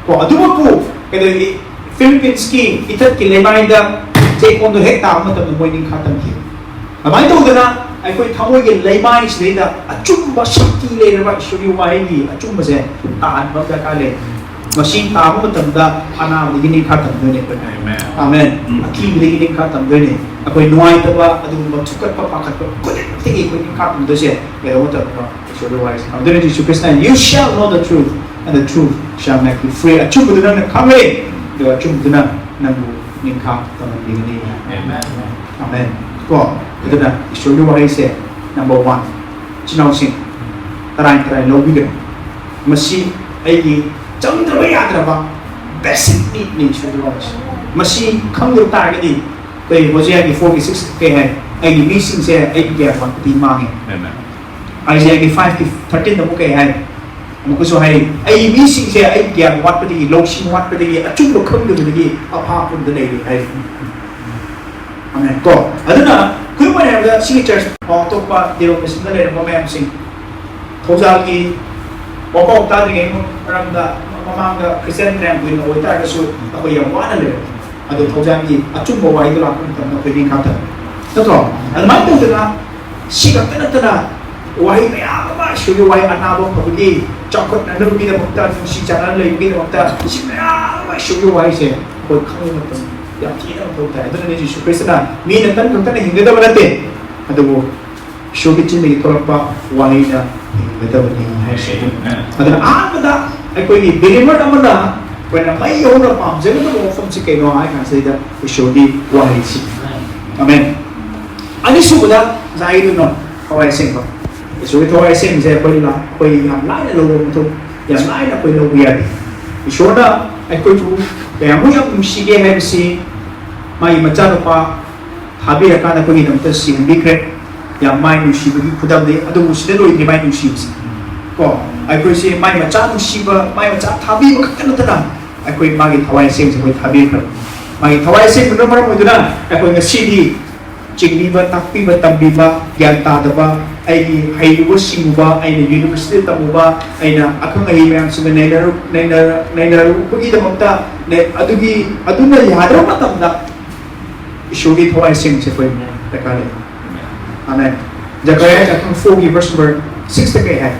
ꯀꯣ ꯑꯗꯨꯃꯛꯄꯨ ꯀꯩꯗꯧꯏ, ꯐꯤꯂꯤꯄꯤꯟꯁꯀꯤ ꯏꯊꯠꯀꯤ ꯂꯩꯃꯥꯏꯗ ꯆꯦꯛꯀꯣꯟꯗꯣ ꯍꯦꯛ ꯇꯥꯕ ꯃꯇꯝꯗ ꯃꯣꯏ ꯅꯤꯡꯈꯥ ꯇꯝꯈꯤ꯫ ꯑꯗꯨꯃꯥꯏꯅ ꯇꯧꯗꯅ ꯑꯩꯈꯣꯏ ꯊꯃꯣꯏꯒꯤ ꯂꯩꯃꯥꯏꯁꯤꯗꯩꯗ ꯑꯆꯨꯝꯕ ꯁꯛꯇꯤ ꯂꯩꯔꯕ ꯏꯁꯣꯔꯒꯤ ꯋꯥꯍꯩꯒꯤ ꯑꯆꯨꯝꯕꯁꯦ ꯇꯥꯍꯟꯕ ꯑꯃ ꯗꯔꯀꯥꯔ ꯂꯩ꯫ ꯃꯁꯤ ꯇꯥꯕ ꯃꯇꯝꯗ ꯑꯅꯥꯕꯗꯒꯤ ꯅꯤꯡꯈꯥ ꯇꯝꯗꯣꯏꯅꯦ ꯑꯩꯈꯣꯏ꯫ Amen. ꯑꯃꯦꯟ꯫ ꯎꯝ. ꯑꯀꯤꯕꯗꯒꯤ ꯅꯤꯡꯈꯥ ꯇꯝꯗꯣꯏꯅꯦ꯫ ꯑꯩꯈꯣꯏ ꯅꯨꯡꯉꯥꯏꯇꯕ, ꯑꯗꯨꯒꯨꯝꯕ ꯊꯨꯀꯠꯄ ꯄꯥꯈꯠꯄ ꯈꯨꯗꯤꯡꯃꯛꯇꯒꯤ ꯑꯩꯈꯣꯏ ꯅꯤꯡꯈꯥ ꯇꯝꯗꯣꯏꯁꯦ ꯀꯩꯗꯧꯕ ꯃꯇꯝꯗ ꯏꯁꯣꯔꯒꯤ ꯋꯥꯍꯩꯁꯦ ꯇꯝꯗꯣꯏꯅꯦ꯫ ꯖꯤꯁꯨ ꯈ꯭ꯔꯤꯁꯇꯅ "You shall know the truth and the truth shall make you free." ꯑꯆꯨꯝꯕꯗꯨ ꯅꯪꯅ ꯈꯪꯂꯦ, ꯑꯗꯨꯒ ꯑꯆꯨꯝꯕꯗꯨꯅ ꯅꯪꯕꯨ ꯅꯤꯡꯈꯥ ꯇꯝꯍꯟꯕꯤꯒꯅꯤ꯫ Amen. ꯑꯃꯦꯟ꯫ ꯀꯣ ꯑꯗꯨꯅ ꯏꯁꯣꯔꯒꯤ ꯋꯥꯍꯩꯁꯦ number one, ꯏꯆꯤꯟ ꯏꯅꯥꯎꯁꯤꯡ ꯇꯔꯥꯏ ꯇꯔꯥꯏ ꯂꯧꯕꯤꯒꯅꯨ꯫ ꯃꯁꯤ ꯑꯩꯒꯤ ꯆꯪꯗ꯭ꯔꯕ ꯌꯥꯗ꯭ꯔꯕ basic needꯅꯤ ꯏꯁꯣꯔꯒꯤ ꯋꯥꯍꯩꯁꯦ꯫ ꯃꯁꯤ ꯈꯪꯗꯕ ꯇꯥꯔꯒꯗꯤ ꯑꯩꯈꯣꯏ ꯍꯣꯁꯤꯌꯥꯒꯤ fourꯒꯤ six ꯀꯩ ꯍꯥꯏ? "ꯑꯩꯒꯤ ꯃꯤꯁꯤꯡꯁꯦ ꯑꯩꯒꯤ ꯒ꯭ꯌꯥꯟ ꯋꯥꯠꯄꯗꯤ ꯃꯥꯡꯉꯦ"꯫ Amen. ꯑꯥꯏꯖꯤꯌꯥꯒꯤ fiveꯀꯤ thirteenꯗ ꯑꯃꯨꯛ ꯀꯩ ꯍꯥꯏ? ꯑꯃꯨꯛꯀꯁꯨ ꯍꯥꯏ, "ꯑꯩꯒꯤ ꯃꯤꯁꯤꯡꯁꯦ ꯑꯩꯒꯤ ꯒ꯭ꯌꯥꯟ ꯋꯥꯠꯄꯗꯒꯤ, ꯂꯧꯁꯤꯡ ꯋꯥꯠꯄꯗꯒꯤ, ꯑꯆꯨꯝꯕ ꯈꯪꯗꯕꯗꯒꯤ ꯑꯐꯥ ꯑꯄꯨꯝꯗ ꯂꯩꯔꯦ" ꯍꯥꯏ꯫ ꯑꯃꯦꯟ꯫ ꯀꯣ ꯑꯗꯨꯅ ꯈꯨꯗꯝ ꯑꯣꯏꯅ ꯍꯥꯏꯔꯕꯗ ꯁꯤꯒꯤ ꯆꯔꯆ ꯑꯇꯣꯞꯄ denominationꯗ ꯂꯩꯔꯝꯕ ꯃꯌꯥꯝꯁꯤꯡ, ꯊꯧꯖꯥꯜꯒꯤ ꯋꯥꯄꯥꯎ ꯇꯥꯗ꯭ꯔꯤꯉꯩ ꯃꯔꯝꯗ ꯃꯃꯥꯡꯗ ꯈ꯭ꯔꯤꯁꯇꯤꯌꯥꯟ ꯃꯌꯥꯝ ꯀꯨꯏꯅ ꯑꯣꯏꯇꯥꯔꯒꯁꯨ ꯑꯩꯈꯣꯏ ꯌꯥꯝ ꯋꯥꯅ ꯂꯩꯔꯝꯃꯤ꯫ ꯑꯗꯨ ꯊꯧꯖꯥꯜꯒꯤ ꯑꯆꯨꯝꯕ ꯋꯥꯍꯩꯗꯣ ꯂꯥꯛꯄ ꯃꯇꯝꯗ ꯑꯩꯈꯣꯏ ꯅꯤꯡꯈꯥ ꯇꯝꯃꯤ꯫ ꯅꯠꯇ꯭ꯔꯣ? ꯑꯗꯨꯃꯥꯏꯅ ꯇꯧꯗꯅ ꯁꯤ ꯈꯛꯇ ꯅꯠꯇꯅ ꯋꯥꯍꯩ ꯃꯌꯥꯝ ꯑꯃ ꯏꯁꯣꯔꯒꯤ ꯋꯥꯍꯩ ꯑꯅꯥꯕ ꯐꯕꯒꯤ, ꯆꯥꯎꯈꯠꯅꯅꯕꯒꯤꯗꯃꯛꯇ, ꯅꯨꯡꯁꯤ ꯆꯥꯟꯅꯅ ꯂꯩꯕꯒꯤꯗꯃꯛꯇ ꯁꯤ ꯃꯌꯥꯝ ꯑꯃ ꯏꯁꯣꯔꯒꯤ ꯋꯥꯍꯩꯁꯦ ꯑꯩꯈꯣꯏ ꯈꯪꯕ ꯃꯇꯝ ꯌꯥꯝ ꯊꯤꯅ ꯃꯊꯧ ꯇꯥꯏ꯫ ꯑꯗꯨꯅꯅꯦ ꯖꯤꯁꯨ ꯈ꯭ꯔꯤꯁꯇꯅ ꯃꯤꯅ ꯇꯟ ꯈꯛꯇꯅ ꯍꯤꯡꯒꯗꯕ ꯅꯠꯇꯦ, ꯑꯗꯨꯕꯨ ꯏꯁꯣꯔꯒꯤ ꯆꯤꯟꯗꯒꯤ ꯊꯣꯛꯂꯛꯄ ꯋꯥꯍꯩꯅ ꯍꯤꯡꯒꯗꯕꯅꯤ ꯍꯥꯏꯁꯦ꯫ ꯑꯗꯨꯅ ꯑꯍꯥꯟꯕꯗ ꯑꯩꯈꯣꯏꯒꯤ believer ꯑꯃꯅ ꯑꯩꯈꯣꯏꯅ ꯃꯩ ꯍꯧꯅ ꯄꯥꯝꯖꯒꯗꯕ ꯋꯥꯐꯝꯁꯤ ꯀꯩꯅꯣ ꯍꯥꯏ ꯀꯥꯟꯁꯤꯗ ꯏꯁꯣꯔꯒꯤ ꯋꯥꯍꯩꯁꯤ꯫ ꯑꯃꯦꯟ꯫ ꯑꯅꯤꯁꯨꯕꯗ ꯉꯁꯥꯏꯒꯤꯗꯨꯅ ꯊꯋꯥꯏ ꯑꯁꯦꯡꯕ꯫ ꯏꯁꯣꯔꯒꯤ ꯊꯋꯥꯏ ꯑꯁꯦꯡꯕꯁꯦ ꯑꯩꯈꯣꯏ ꯂꯥ-, ꯑꯩꯈꯣꯏ ꯌꯥꯝ ꯂꯥꯏꯅ ꯂꯧꯕ ꯃꯊꯧ, ꯌꯥꯝ ꯂꯥꯏꯅ ꯑꯩꯈꯣꯏ ꯂꯧꯕ ꯌꯥꯗꯦ꯫ ꯏꯁꯣꯔꯅ ꯑꯩꯈꯣꯏꯕꯨ ꯀꯌꯥꯃꯨꯛ ꯌꯥꯝ ꯅꯨꯡꯁꯤꯒꯦ ꯍꯥꯏꯕꯁꯤ ꯃꯥꯒꯤ ꯃꯆꯥꯅꯨꯄꯥ ꯊꯥꯕꯤꯔꯀꯥꯟꯗ ꯑꯩꯈꯣꯏꯒꯤꯗꯃꯛꯇ ꯁꯤꯍꯟꯕꯤꯈ꯭ꯔꯦ꯫ ꯌꯥꯝ ꯃꯥꯏ ꯅꯨꯡꯁꯤꯕꯒꯤ ꯈꯨꯗꯝꯅꯤ꯫ ꯑꯗꯨꯕꯨ ꯁꯤꯗ ꯂꯣꯏꯗ꯭ꯔꯤ ꯃꯥꯏ ꯅꯨꯡꯁꯤꯕꯁꯤ꯫ ꯀꯣ, ꯑꯩꯈꯣꯏꯁꯦ ꯃꯥꯏ ꯃꯆꯥ ꯅꯨꯡꯁꯤꯕ, ꯃꯥꯏ ꯃꯆꯥ ꯊꯥꯕꯤꯕ ꯈꯛꯇ ꯅꯠꯇꯅ ꯑꯩꯈꯣꯏ ꯃꯥꯒꯤ ꯊꯋꯥꯏ ꯑꯁꯦꯡꯕꯁꯦ ꯑꯩꯈꯣꯏ ꯊꯥꯕꯤꯈ꯭ꯔꯕꯅꯤ꯫ ꯃꯥꯒꯤ ꯊꯋꯥꯏ ꯑꯁꯦꯡꯕꯗꯨꯅ ꯃꯔꯝ ꯑꯣꯏꯗꯨꯅ ꯑꯩꯈꯣꯏ ꯉꯁꯤꯗꯤ ꯆꯤꯡꯕꯤꯕ, ꯇꯥꯛꯄꯤꯕ, ꯇꯝꯕꯤꯕ, ꯒ꯭ꯌꯥꯟ ꯇꯥꯗꯕ, ꯑꯩꯒꯤ ꯍꯩꯔꯨꯕ ꯁꯤꯡꯉꯨꯕ, ꯑꯩꯅ ꯌꯨꯅꯤꯚꯔꯁꯤꯇꯤꯗ ꯇꯝꯃꯨꯕ, ꯑꯩꯅ ꯑꯈꯪ ꯑꯍꯩ ꯃꯌꯥꯝꯁꯤꯡꯒ ꯅꯩꯅꯔꯨ-, ꯅꯩꯅꯔ-, ꯅꯩꯅꯔꯨꯕꯒꯤꯗꯃꯛꯇ ꯅ-, ꯑꯗꯨꯒꯤ, ꯑꯗꯨꯅ ꯌꯥꯗ꯭ꯔꯕ ꯃꯇꯝꯗ ꯏꯁꯣꯔꯒꯤ ꯊꯋꯥꯏ ꯑꯁꯦꯡꯕꯁꯦ ꯑꯩꯈꯣꯏ ꯗꯔꯀꯥꯔ ꯂꯩ꯫ ꯑꯃꯦꯟ꯫ Zechariah chapter four ꯒꯤ verse number six ꯇ ꯀꯩ ꯍꯥꯏ?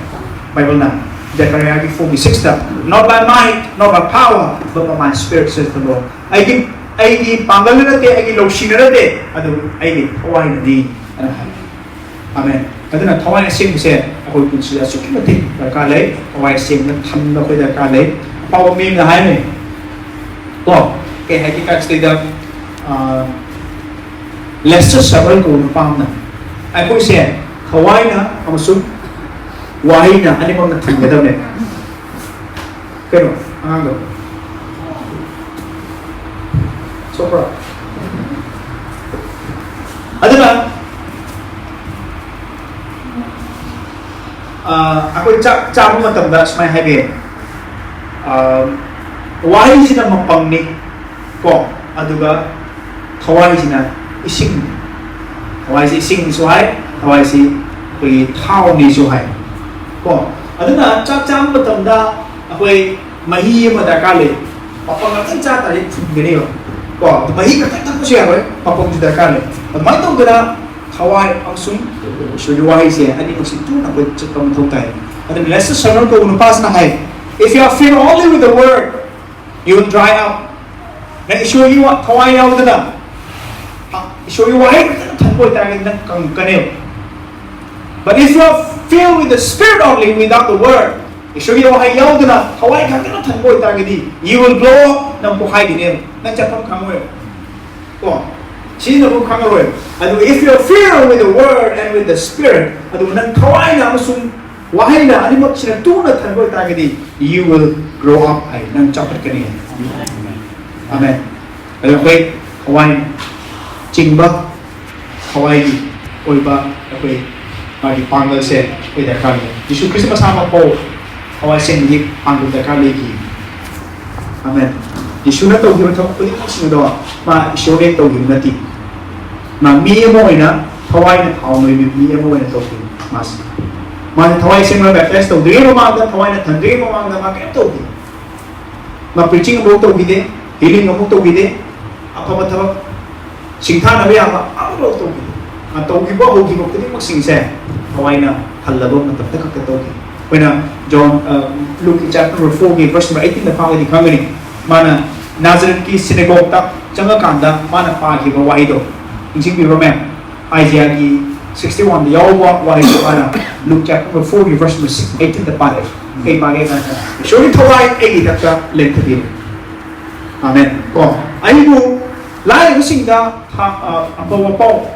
ꯕꯥꯏꯕꯜꯅ Zechariah ꯒꯤ four ꯒꯤ six ꯇ, "Not by might, not by power, but by my spirit," says the Lord. ꯑꯩꯒꯤ, ꯑꯩꯒꯤ ꯄꯥꯡꯒꯜꯅ ꯅꯠꯇꯦ, ꯑꯩꯒꯤ ꯂꯧꯁꯤꯡꯅ ꯅꯠꯇꯦ, ꯑꯗꯨꯕꯨ ꯑꯩꯒꯤ ꯊꯋꯥꯏꯅꯅꯤ ꯍꯥꯏꯅ ꯍꯥꯏ꯫ ꯑꯃꯦꯟ꯫ ꯑꯗꯨꯅ ꯊꯋꯥꯏ ꯑꯁꯦꯡꯕꯁꯦ ꯑꯩꯈꯣꯏ ꯄꯨꯟꯁꯤꯗ ꯑꯁꯨꯛꯀꯤ ꯃꯇꯤꯛ ꯗꯔꯀꯥꯔ ꯂꯩ꯫ ꯊꯋꯥꯏ ꯑꯁꯦꯡꯕ ꯊꯝꯕ ꯑꯩꯈꯣꯏ ꯗꯔꯀꯥꯔ ꯂꯩ꯫ ꯑꯐꯥꯎꯕ ꯃꯤ ꯑꯃꯅ ꯍꯥꯏꯔꯝꯃꯤ꯫ ꯀꯣ, ꯀꯩ ꯍꯥꯏꯒꯦ ꯀꯥꯏꯁꯤꯗꯩꯗ, ꯑ, ꯂꯦꯁꯇꯔ ꯁꯦꯕꯔ ꯀꯧꯕ ꯅꯨꯄꯥ ꯑꯃꯅ ꯑꯩꯈꯣꯏꯁꯦ ꯊꯋꯥꯏꯅ ꯑꯃꯁꯨꯡ ꯋꯥꯍꯩꯅ ꯑꯅꯤꯃꯛꯅ ꯊꯝꯒꯗꯕꯅꯦ꯫ ꯀꯩꯅꯣ, ꯑꯉꯥꯡꯗꯣ? ꯁꯣꯛꯄ꯭ꯔꯣ? ꯑꯗꯨꯅ, ꯑ, ꯑꯩꯈꯣꯏ ꯆꯥꯛ ꯆꯥꯕ ꯃꯇꯝꯗ ꯁꯨꯃꯥꯏꯅ ꯍꯥꯏꯕꯤ, ꯑ, ꯋꯥꯍꯩꯁꯤꯅ ꯃꯄꯪꯅꯤ, ꯀꯣ, ꯑꯗꯨꯒ ꯊꯋꯥꯏꯁꯤꯅ ꯏꯁꯤꯡꯅꯤ꯫ ꯊꯋꯥꯏꯁꯤ ꯏꯁꯤꯡꯅꯤꯁꯨ ꯍꯥꯏ, ꯊꯋꯥꯏꯁꯤ ꯑꯩꯈꯣꯏꯒꯤ ꯊꯥꯎꯅꯤꯁꯨ ꯍꯥꯏ, ꯀꯣ꯫ ꯑꯗꯨꯅ ꯆꯥꯛ ꯆꯥꯕ ꯃꯇꯝꯗ ꯑꯩꯈꯣꯏ ꯃꯍꯤ ꯑꯃ ꯗꯔꯀꯥꯔ ꯂꯩ꯫ ꯃꯄꯪ ꯈꯛꯇꯪ ꯆꯥ ꯇꯥꯔꯗꯤ ꯐꯨꯟꯒꯅꯦꯕ, ꯀꯣ꯫ ꯃꯍꯤ ꯈꯛꯇꯪ ꯊꯛꯄꯁꯨ ꯌꯥꯔꯣꯏ, ꯃꯄꯪꯁꯨ ꯗꯔꯀꯥꯔ ꯂꯩ꯫ ꯑꯗꯨꯃꯥꯏꯅ ꯇꯧꯗꯅ ꯊꯋꯥꯏ ꯑꯃꯁꯨꯡ ꯏꯁꯣꯔꯒꯤ ꯋꯥꯍꯩꯁꯦ ꯑꯅꯤꯃꯛꯁꯤ ꯇꯨꯅ ꯑꯩꯈꯣꯏ ꯆꯠꯄ ꯃꯊꯧ ꯇꯥꯏ꯫ ꯑꯗꯨꯅ ꯂꯦꯁꯇꯔ ꯁꯦꯕꯔ ꯀꯧꯕ ꯅꯨꯄꯥꯁꯤꯅ ꯍꯥꯏ, "If you are filled only with the word, you will dry up." ꯅꯪ ꯏꯁꯣꯔꯒꯤ ꯋꯥ-, ꯊꯋꯥꯏ ꯌꯥꯎꯗꯅ, ꯍ, ꯏꯁꯣꯔꯒꯤ ꯋꯥꯍꯩ ꯈꯛꯇꯪ ꯊꯟꯕ ꯑꯣꯏꯇꯥꯔꯒꯗꯤ ꯅꯪ ꯀꯪꯉꯛꯀꯅꯦꯕ꯫ But if you are filled with the Spirit only, without the word, ꯏꯁꯣꯔꯒꯤ ꯋꯥꯍꯩ ꯌꯥꯎꯗꯅ ꯊꯋꯥꯏ ꯈꯛꯇꯅ ꯊꯟꯕ ꯑꯣꯏꯇꯥꯔꯒꯗꯤ, you will blow up, ꯅꯪ ꯄꯣꯛꯈꯥꯏꯈꯤꯅꯦꯕ, ꯅꯪ ꯆꯠꯐꯝ ꯈꯪꯉꯣꯏꯕ꯫ ꯀꯣ? ꯁꯤꯖꯤꯟꯅꯐꯝ ꯈꯪꯉꯔꯣꯏꯕ꯫ ꯑꯗꯨꯒ if you are filled with the word and with the Spirit, ꯑꯗꯨꯒ ꯅꯪ ꯊꯋꯥꯏꯅ ꯑꯃꯁꯨꯡ ꯋꯥꯍꯩꯅ ꯑꯅꯤꯃꯛꯁꯤꯅ ꯇꯨꯅ ꯊꯟꯕ ꯑꯣꯏꯇꯥꯔꯒꯗꯤ, you will grow up ꯍꯥꯏ, ꯅꯪ ꯆꯥꯎꯈꯠꯀꯅꯤ꯫ ꯑꯃꯦꯟ꯫ ꯑꯗꯣ ꯑꯩꯈꯣꯏ ꯊꯋꯥꯏ ꯆꯤꯡꯕ, ꯊꯋꯥꯏꯒꯤ ꯑꯣꯏꯕ ꯑꯩꯈꯣꯏ ꯃꯥꯒꯤ ꯄꯥꯡꯒꯜꯁꯦ ꯑꯩꯈꯣꯏ ꯗꯔꯀꯥꯔ ꯂꯩ꯫ ꯌꯤꯁꯨ ꯈ꯭ꯔꯤꯁꯇ ꯃꯁꯥꯃꯛ ꯐꯥꯎ ꯊꯋꯥꯏ ꯁꯦꯡꯕꯒꯤ ꯄꯥꯡꯒꯜ ꯗꯔꯀꯥꯔ ꯂꯩꯈꯤ꯫ ꯑꯃꯦꯟ꯫ ꯌꯤꯁꯨꯅ ꯇꯧꯈꯤꯕ ꯊꯕꯛ ꯈꯨꯗꯤꯡꯃꯛꯁꯤꯡꯗꯣ ꯃꯥ ꯏꯁꯣꯔꯅ ꯇꯧꯈꯤꯕ ꯅꯠꯇꯦ꯫ ꯃꯥ ꯃꯤ ꯑꯃ ꯑꯣꯏꯅ ꯊꯋꯥꯏꯅ ꯊꯥꯎ ꯅꯣꯏꯕ ꯃꯤ ꯑꯃ ꯑꯣꯏꯅ ꯇꯧꯈꯤꯕ ꯃꯥꯁꯤ꯫ ꯃꯥꯅ ꯊꯋꯥꯏ ꯁꯦꯡꯅ ꯕꯦꯞꯇꯥꯏꯁ ꯇꯧꯗ꯭ꯔꯤꯉꯩ ꯃꯃꯥꯡꯗ, ꯊꯋꯥꯏꯅ ꯊꯟꯗ꯭ꯔꯤꯉꯩ ꯃꯃꯥꯡꯗ ꯃꯥ ꯀꯔꯤꯝ ꯇꯧꯗꯦ꯫ ꯃꯥ ꯄ꯭ꯔꯤꯆꯤꯡ ꯑꯃꯨꯛ ꯇꯧꯈꯤꯗꯦ, ꯍꯤꯂꯤꯡ ꯑꯃꯨꯛ ꯇꯧꯈꯤꯗꯦ, ꯑꯐꯕ ꯊꯕꯛ ꯁꯤꯡꯊꯥꯅꯕ ꯌꯥꯕ ꯑꯃꯐꯥꯎ ꯇꯧꯈꯤꯗꯦ꯫ ꯃꯥ ꯇꯧꯈꯤꯕ ꯍꯧꯈꯤꯕ ꯈꯨꯗꯤꯡꯃꯛꯁꯤꯡꯁꯦ ꯊꯋꯥꯏꯅ ꯍꯜꯂꯕ ꯃꯇꯝꯗ ꯈꯛꯇ ꯇꯧꯈꯤ꯫ ꯑꯩꯈꯣꯏꯅ ꯖꯣꯟ, ꯑ, ꯂꯨꯛꯀꯤ ꯆꯦꯞꯇꯔ ꯅꯝꯕꯔ ꯐꯣꯔꯒꯤ ꯚꯔꯁ ꯅꯝꯕꯔ ꯑꯩꯠꯇꯤꯟꯗ ꯐꯥꯎꯔꯗꯤ ꯈꯪꯒꯅꯤ꯫ ꯃꯥꯅ ꯅꯥꯖꯔꯦꯠꯀꯤ ꯁꯤꯅꯦꯒꯣꯒꯇ ꯆꯪꯉꯀꯥꯟꯗ ꯃꯥꯅ ꯄꯥꯈꯤꯕ ꯋꯥꯍꯩꯗꯣ ꯅꯤꯡꯁꯤꯡꯕꯤꯕ꯭ꯔꯣ, ꯃꯦꯝ? ꯑꯥꯏꯖꯤꯌꯥꯒꯤ ꯁꯤꯛꯁꯇꯤ ꯋꯥꯟꯗ ꯌꯥꯎꯕ ꯋꯥꯍꯩꯗꯣ ꯃꯥꯅ ꯂꯨꯛ ꯆꯦꯞꯇꯔ ꯅꯝꯕꯔ ꯐꯣꯔꯒꯤ ꯚꯔꯁ ꯅꯝꯕꯔ ꯁꯤꯛꯁ, ꯑꯩꯠꯇꯤꯟꯗ ꯄꯥꯔꯛꯑꯦ꯫ ꯀꯩ ꯄꯥꯒꯦ ꯍꯥꯏ ꯀꯥꯟꯗ, "ꯏꯁꯣꯔꯒꯤ ꯊꯋꯥꯏ ꯑꯩꯒꯤ ꯏꯊꯛꯇ ꯂꯦꯡꯊꯕꯤꯔꯦ꯫ ꯑꯃꯦꯟ꯫ ꯀꯣ, ꯑꯩꯕꯨ ꯂꯥꯏꯔꯕꯁꯤꯡꯗ ꯊꯥ-, ꯑ, ꯑꯐꯕ ꯄꯥꯎ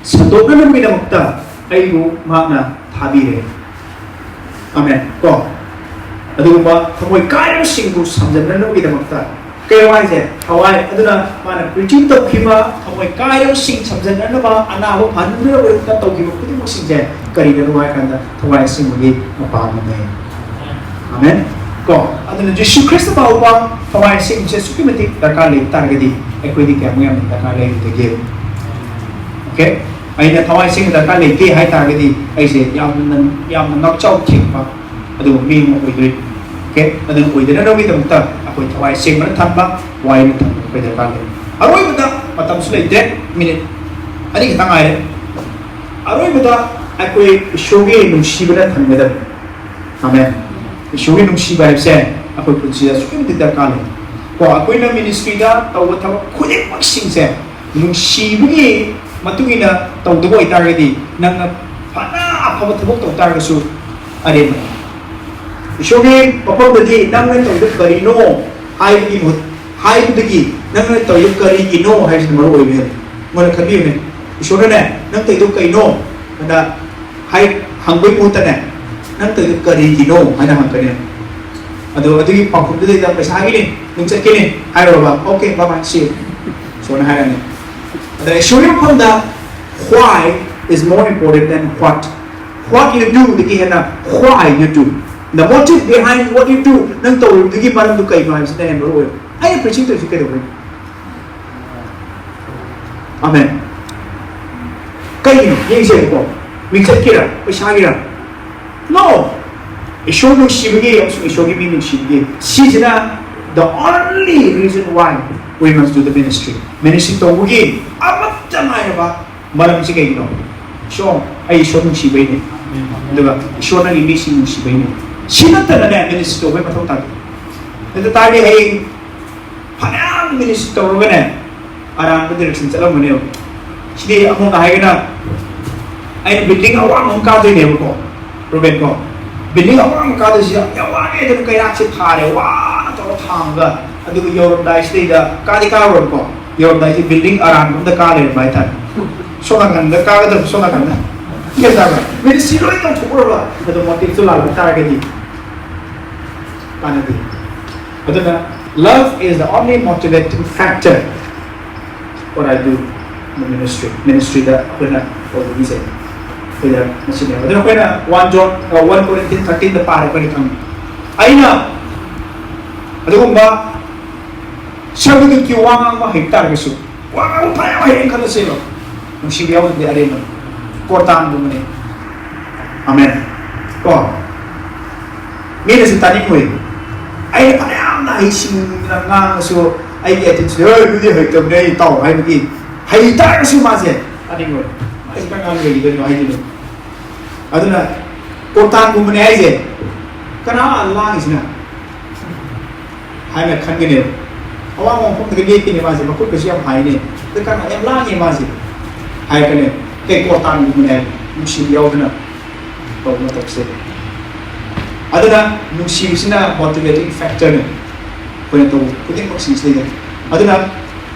ꯁꯟꯗꯣꯛꯅꯅꯕꯒꯤꯗꯃꯛꯇ ꯑꯩꯕꯨ ꯃꯍꯥꯛꯅ ꯊꯥꯕꯤꯔꯦ꯫" ꯑꯃꯦꯟ꯫ ꯀꯣ, ꯑꯗꯨꯒꯨꯝꯕ ꯊꯃꯣꯏ ꯀꯥꯏꯔꯕꯁꯤꯡꯕꯨ ꯁꯝꯖꯟꯅꯅꯕꯒꯤꯗꯃꯛꯇ, ꯀꯩꯅꯣ ꯍꯥꯏꯁꯦ? ꯊꯋꯥꯏ꯫ ꯑꯗꯨꯅ ꯃꯥꯅ ꯄ꯭ꯔꯤꯆꯤꯡ ꯇꯧꯈꯤꯕ, ꯊꯃꯣꯏ ꯀꯥꯏꯔꯕꯁꯤꯡ ꯁꯝꯖꯟꯅꯅꯕ, ꯑꯅꯥꯕ ꯐꯍꯟꯅꯕꯒꯤꯗꯃꯛꯇ ꯇꯧꯈꯤꯕ ꯈꯨꯗꯤꯡꯃꯛꯁꯤꯡꯁꯦ ꯀꯔꯤꯅꯣ ꯍꯥꯏ ꯀꯥꯟꯗ, ꯊꯋꯥꯏ ꯑꯁꯦꯡꯕꯒꯤ ꯃꯄꯥꯡꯒꯜꯅꯦ꯫ ꯑꯃꯦꯟ꯫ ꯀꯣ, ꯑꯗꯨꯅ ꯖꯤꯁꯨ ꯈ꯭ꯔꯤꯁꯇ ꯐꯥꯎꯕ ꯊꯋꯥꯏ ꯑꯁꯦꯡꯕꯁꯦ ꯑꯁꯨꯛꯀꯤ ꯃꯇꯤꯛ ꯗꯔꯀꯥꯔ ꯂꯩꯕ ꯇꯥꯔꯒꯗꯤ, ꯑꯩꯈꯣꯏꯗꯤ ꯀꯌꯥꯃꯨꯛ ꯌꯥꯝꯅ ꯗꯔꯀꯥꯔ ꯂꯩꯔꯨꯗꯒꯦ? ꯑꯣꯀꯦ? ꯑꯩꯅ ꯊꯋꯥꯏ ꯑꯁꯦꯡꯕ ꯗꯔꯀꯥꯔ ꯂꯩꯇꯦ ꯍꯥꯏ ꯇꯥꯔꯒꯗꯤ, ꯑꯩꯁꯦ ꯌꯥꯝꯅ, ꯌꯥꯝꯅ ꯉꯥꯛꯆꯥꯎ ꯊꯦꯛꯄ ꯑꯗꯨꯒꯨꯝꯕ ꯃꯤ ꯑꯃ ꯑꯣꯏꯗꯣꯏꯅꯤ꯫ ꯑꯣꯀꯦ? ꯑꯗꯨꯅ ꯑꯣꯏꯗꯅꯕꯒꯤꯗꯃꯛꯇ ꯑꯩꯈꯣꯏ ꯊꯋꯥꯏ ꯑꯁꯦꯡꯕꯅ ꯊꯟꯕ, ꯋꯥꯌꯦꯜꯅ ꯊꯟꯕ ꯑꯩꯈꯣꯏ ꯗꯔꯀꯥꯔ ꯂꯩ꯫ ꯑꯔꯣꯏꯕꯗ, ꯃꯇꯝꯁꯨ ꯂꯩꯇ꯭ꯔꯦ, ꯃꯤꯅꯤꯠ ꯑꯅꯤ ꯈꯛꯇ ꯉꯥꯏꯔꯦ꯫ ꯑꯔꯣꯏꯕꯗ ꯑꯩꯈꯣꯏ ꯏꯁꯣꯔꯒꯤ ꯅꯨꯡꯁꯤꯕꯅ ꯊꯟꯒꯗꯕꯅꯤ꯫ ꯑꯃꯦꯟ꯫ ꯏꯁꯣꯔꯒꯤ ꯅꯨꯡꯁꯤꯕ ꯍꯥꯏꯕꯁꯦ ꯑꯩꯈꯣꯏ ꯄꯨꯟꯁꯤꯗ ꯑꯁꯨꯛꯀꯤ ꯃꯇꯤꯛ ꯗꯔꯀꯥꯔ ꯂꯩ꯫ ꯀꯣ, ꯑꯩꯈꯣꯏꯅ ꯃꯤꯅꯤꯁꯇ꯭ꯔꯤꯗ ꯇꯧꯕ ꯊꯕꯛ ꯈꯨꯗꯤꯡꯃꯛꯁꯤꯡꯁꯦ ꯅꯨꯡꯁꯤꯕꯒꯤ ꯃꯇꯨꯡ ꯏꯟꯅ ꯇꯧꯗꯕ ꯑꯣꯏꯇꯥꯔꯒꯗꯤ, ꯅꯪꯅ ꯐꯅ ꯑꯐꯕ ꯊꯕꯛ ꯇꯧ ꯇꯥꯔꯒꯁꯨ ꯑꯔꯦꯝꯕꯅꯤ꯫ ꯏꯁꯣꯔꯒꯤ ꯃꯐꯝꯗꯗꯤ ꯅꯪꯅ ꯇꯧꯔꯤꯗꯨ ꯀꯔꯤꯅꯣ ꯍꯥꯏꯕꯒꯤ ꯃꯍꯨꯠ, ꯍꯥꯏꯕꯗꯒꯤ ꯅꯪꯅ ꯇꯧꯔꯤꯗꯨ ꯀꯔꯤꯒꯤꯅꯣ ꯍꯥꯏꯕꯁꯤꯅ ꯃꯔꯨ ꯑꯣꯏꯕ ꯍꯦꯜꯂꯤ꯫ ꯃꯣꯏꯅ ꯈꯟꯕꯤꯌꯨꯅꯦ, ꯏꯁꯣꯔꯅꯅꯦ, "ꯅꯪ ꯇꯧꯔꯤꯗꯨ ꯀꯩꯅꯣ?" ꯑꯗ ꯍꯥꯏ-, ꯍꯪꯕꯒꯤ ꯃꯍꯨꯠꯇꯅꯦ, ꯅꯪ ꯇꯧꯔꯤꯗꯨ ꯀꯔꯤꯒꯤꯅꯣ ꯍꯥꯏꯅ ꯍꯪꯉꯛꯀꯅꯤ꯫ ꯑꯗꯣ ꯑꯗꯨꯒꯤ ꯄꯥꯎꯈꯨꯝꯗꯨꯗꯩꯗ "ꯄꯩꯁꯥꯒꯤꯅꯤ, ꯅꯪ ꯆꯠꯀꯅꯤ" ꯍꯥꯏꯔꯨꯔꯕ, "Okay, bye bye, see you" ꯁꯨꯃꯥꯏꯅ ꯍꯥꯏꯔꯅꯤ꯫ ꯑꯗ ꯏꯁꯣꯔꯒꯤ ꯃꯐꯝꯗ "Why is more important than what." What you do ꯗꯒꯤ ꯍꯦꯟꯅ "Why you do", the motive behind what you do, ꯅꯪ ꯇꯧꯔꯤꯕꯗꯨꯒꯤ ꯃꯔꯝꯗꯨ ꯀꯩꯅꯣ ꯍꯥꯏꯕꯁꯤꯅ ꯍꯦꯟꯅ ꯃꯔꯨ ꯑꯣꯏ꯫ ꯑꯩꯅ preaching ꯇꯧꯔꯤꯁꯤ ꯀꯩꯗꯧꯕꯩꯅꯣ? ꯑꯃꯦꯟ꯫ ꯀꯩꯒꯤꯅꯣ? ꯌꯦꯡꯁꯦꯕꯀꯣ꯫ ꯃꯤꯡꯆꯠꯀꯤꯔ? ꯄꯩꯁꯥꯒꯤꯔ? No! ꯏꯁꯣꯔ ꯅꯨꯡꯁꯤꯕꯒꯤ ꯑꯃꯁꯨꯡ ꯏꯁꯣꯔꯒꯤ ꯃꯤ ꯅꯨꯡꯁꯤꯕꯒꯤ꯫ ꯁꯤꯁꯤꯅ the only reason why we must do the ministry. Ministry ꯇꯧꯕꯒꯤ ꯑꯃꯠꯇ ꯉꯥꯏꯔꯕ ꯃꯔꯝꯁꯤ ꯀꯩꯒꯤꯅꯣ? ꯏꯁꯣꯔ, ꯑꯩ ꯏꯁꯣꯔ ꯅꯨꯡꯁꯤꯕꯩꯅꯦ꯫ ꯑꯗꯨꯒ ꯏꯁꯣꯔ ꯅꯪꯒꯤ ꯃꯤꯁꯤꯡ ꯅꯨꯡꯁꯤꯕꯩꯅꯦ꯫ ꯁꯤ ꯅꯠꯇꯅꯅꯦ ministry ꯇꯧꯕꯩ ꯃꯊꯧ ꯇꯥꯗꯦ꯫ ꯑꯗꯨ ꯇꯥꯔꯗꯤ ꯍꯌꯦꯡ ꯐꯅꯌꯥꯝ ministry ꯇꯧꯔꯒꯅꯦ, ꯑꯔꯥꯟꯕ direction ꯆꯠꯂꯝꯒꯅꯦꯕ꯫ ꯁꯤꯗꯤ ꯑꯃꯨꯛ ꯍꯥꯏꯒꯅ, ꯑꯩꯅ building ꯑꯋꯥꯡꯕ ꯑꯃ ꯀꯥꯗꯣꯏꯅꯦꯕꯀꯣ, ꯔꯨꯕꯦꯟꯀꯣ꯫ Building ꯑꯋꯥꯡꯕ ꯀꯥꯗꯣꯏꯁꯤꯗ ꯌꯥꯝ ꯋꯥꯡꯉꯦ, ꯑꯗꯨꯅ ꯀꯩꯔꯥꯛꯁꯦ ꯊꯥꯔꯦ, ꯋꯥꯅ ꯇꯧꯔ ꯊꯥꯡꯉꯒ, ꯑꯗꯨꯒ ꯌꯧꯔꯝꯗꯥꯏꯁꯤꯗꯩꯗ ꯀꯥꯗꯤ ꯀꯥꯔꯨꯔꯕꯀꯣ, ꯌꯧꯔꯝꯗꯥꯏꯁꯤ building ꯑꯔꯥꯟꯕ ꯑꯝꯗ ꯀꯥ ꯂꯩꯔꯝꯕ ꯍꯥꯏꯇꯥꯔꯦ꯫ ꯁꯣꯝ ꯅꯥꯀꯟꯗ ꯀꯥꯒꯗꯕ, ꯁꯣꯝ ꯅꯥꯀꯟꯗ꯫ ꯒ꯭ꯌꯥꯟ ꯇꯥꯕ꯭ꯔꯥ? Ministry ꯂꯣꯏ ꯇꯧꯊꯣꯛꯎꯔꯕ, ꯑꯗꯣ motiveꯇꯨ ꯂꯥꯜꯂꯛ ꯇꯥꯔꯒꯗꯤ ꯀꯥꯟꯅꯗꯦ꯫ ꯑꯗꯨꯅ love is the only motivating factor what I do in the ministry. Ministryꯗ ꯑꯩꯈꯣꯏꯅ ꯇꯧꯕꯒꯤꯁꯦ ꯑꯩꯈꯣꯏꯗ ꯃꯁꯤꯅꯦꯕ꯫ ꯑꯗꯨꯅ ꯑꯩꯈꯣꯏꯅ one John, uh, one Corinthians thirteenꯗ ꯄꯥꯔꯦ ꯑꯩꯈꯣꯏꯅ ꯈꯪꯉꯤ꯫ ꯑꯩꯅ ꯑꯗꯨꯒꯨꯝꯕ ꯁꯔꯒꯗꯨꯠꯀꯤ ꯋꯥ ꯉꯥꯡꯕ ꯍꯩ ꯇꯥꯔꯒꯁꯨ, ꯋꯥ ꯉꯥꯡꯕ ꯐꯅꯌꯥꯝ ꯍꯩꯔꯦꯅ ꯈꯜꯂꯁꯦꯕ, ꯅꯨꯡꯁꯤꯕ ꯌꯥꯎꯗ꯭ꯔꯗꯤ ꯑꯔꯦꯝꯕꯅꯤ, ꯀꯣꯔꯇꯥꯟꯒꯨꯝꯕꯅꯤ꯫ ꯑꯃꯦꯟ꯫ ꯀꯣ? ꯃꯤꯅꯁꯨ ꯇꯥꯅꯤꯡꯉꯣꯏ꯫ ꯑꯩꯅ ꯐꯅꯌꯥꯝꯅ ꯍꯩꯁꯤꯡꯅ ꯉꯥꯡꯉꯁꯨ, ꯑꯩꯒꯤ attitude, "ꯍꯣꯏ, ꯑꯗꯨꯗꯤ ꯍꯩꯇꯕꯅꯦ, ꯑꯩ ꯇꯥꯎ" ꯍꯥꯏꯕꯒꯤ, ꯍꯩ ꯇꯥꯔꯒꯁꯨ ꯃꯥꯁꯦ ꯇꯥꯅꯤꯡꯉꯣꯏ꯫ "ꯑꯩ ꯈꯤꯇꯪ ꯉꯥꯡ ꯀꯩꯗꯧꯅꯣ?" ꯍꯥꯏꯗꯣꯏꯅꯦ꯫ ꯑꯗꯨꯅ ꯀꯣꯔꯇꯥꯟꯒꯨꯝꯕꯅꯦ ꯍꯥꯏꯁꯦ꯫ "ꯀꯅꯥ ꯂꯥꯡꯉꯤꯁꯤꯅ?" ꯍꯥꯏꯅ ꯈꯟꯒꯅꯦꯕ꯫ ꯑꯋꯥꯡꯕ ꯃꯐꯝꯗꯒ ꯂꯦꯞꯄꯤꯅꯦ ꯃꯥꯁꯦ, ꯃꯈꯨꯠꯀꯁꯨ ꯌꯥꯝ ꯍꯥꯏꯅꯦ꯫ ꯑꯗ ꯀꯅꯥ ꯌꯥꯝ ꯂꯥꯡꯉꯦ ꯃꯥꯁꯦ ꯍꯥꯏꯔꯛꯀꯅꯦ꯫ ꯀꯩ ꯀꯣꯔꯇꯥꯟꯒꯨꯝꯕꯅꯦ ꯍꯥꯏꯕ, ꯅꯨꯡꯁꯤꯕ ꯌꯥꯎꯗꯅ ꯇꯧꯕ ꯃꯇꯝꯁꯦ꯫ ꯑꯗꯨꯅ ꯅꯨꯡꯁꯤꯕꯁꯤꯅ motivating factorꯅꯦ ꯑꯩꯈꯣꯏꯅ ꯇꯧꯕ ꯈꯨꯗꯤꯡꯃꯛꯁꯤꯡꯁꯤꯗꯩꯗ꯫ ꯑꯗꯨꯅ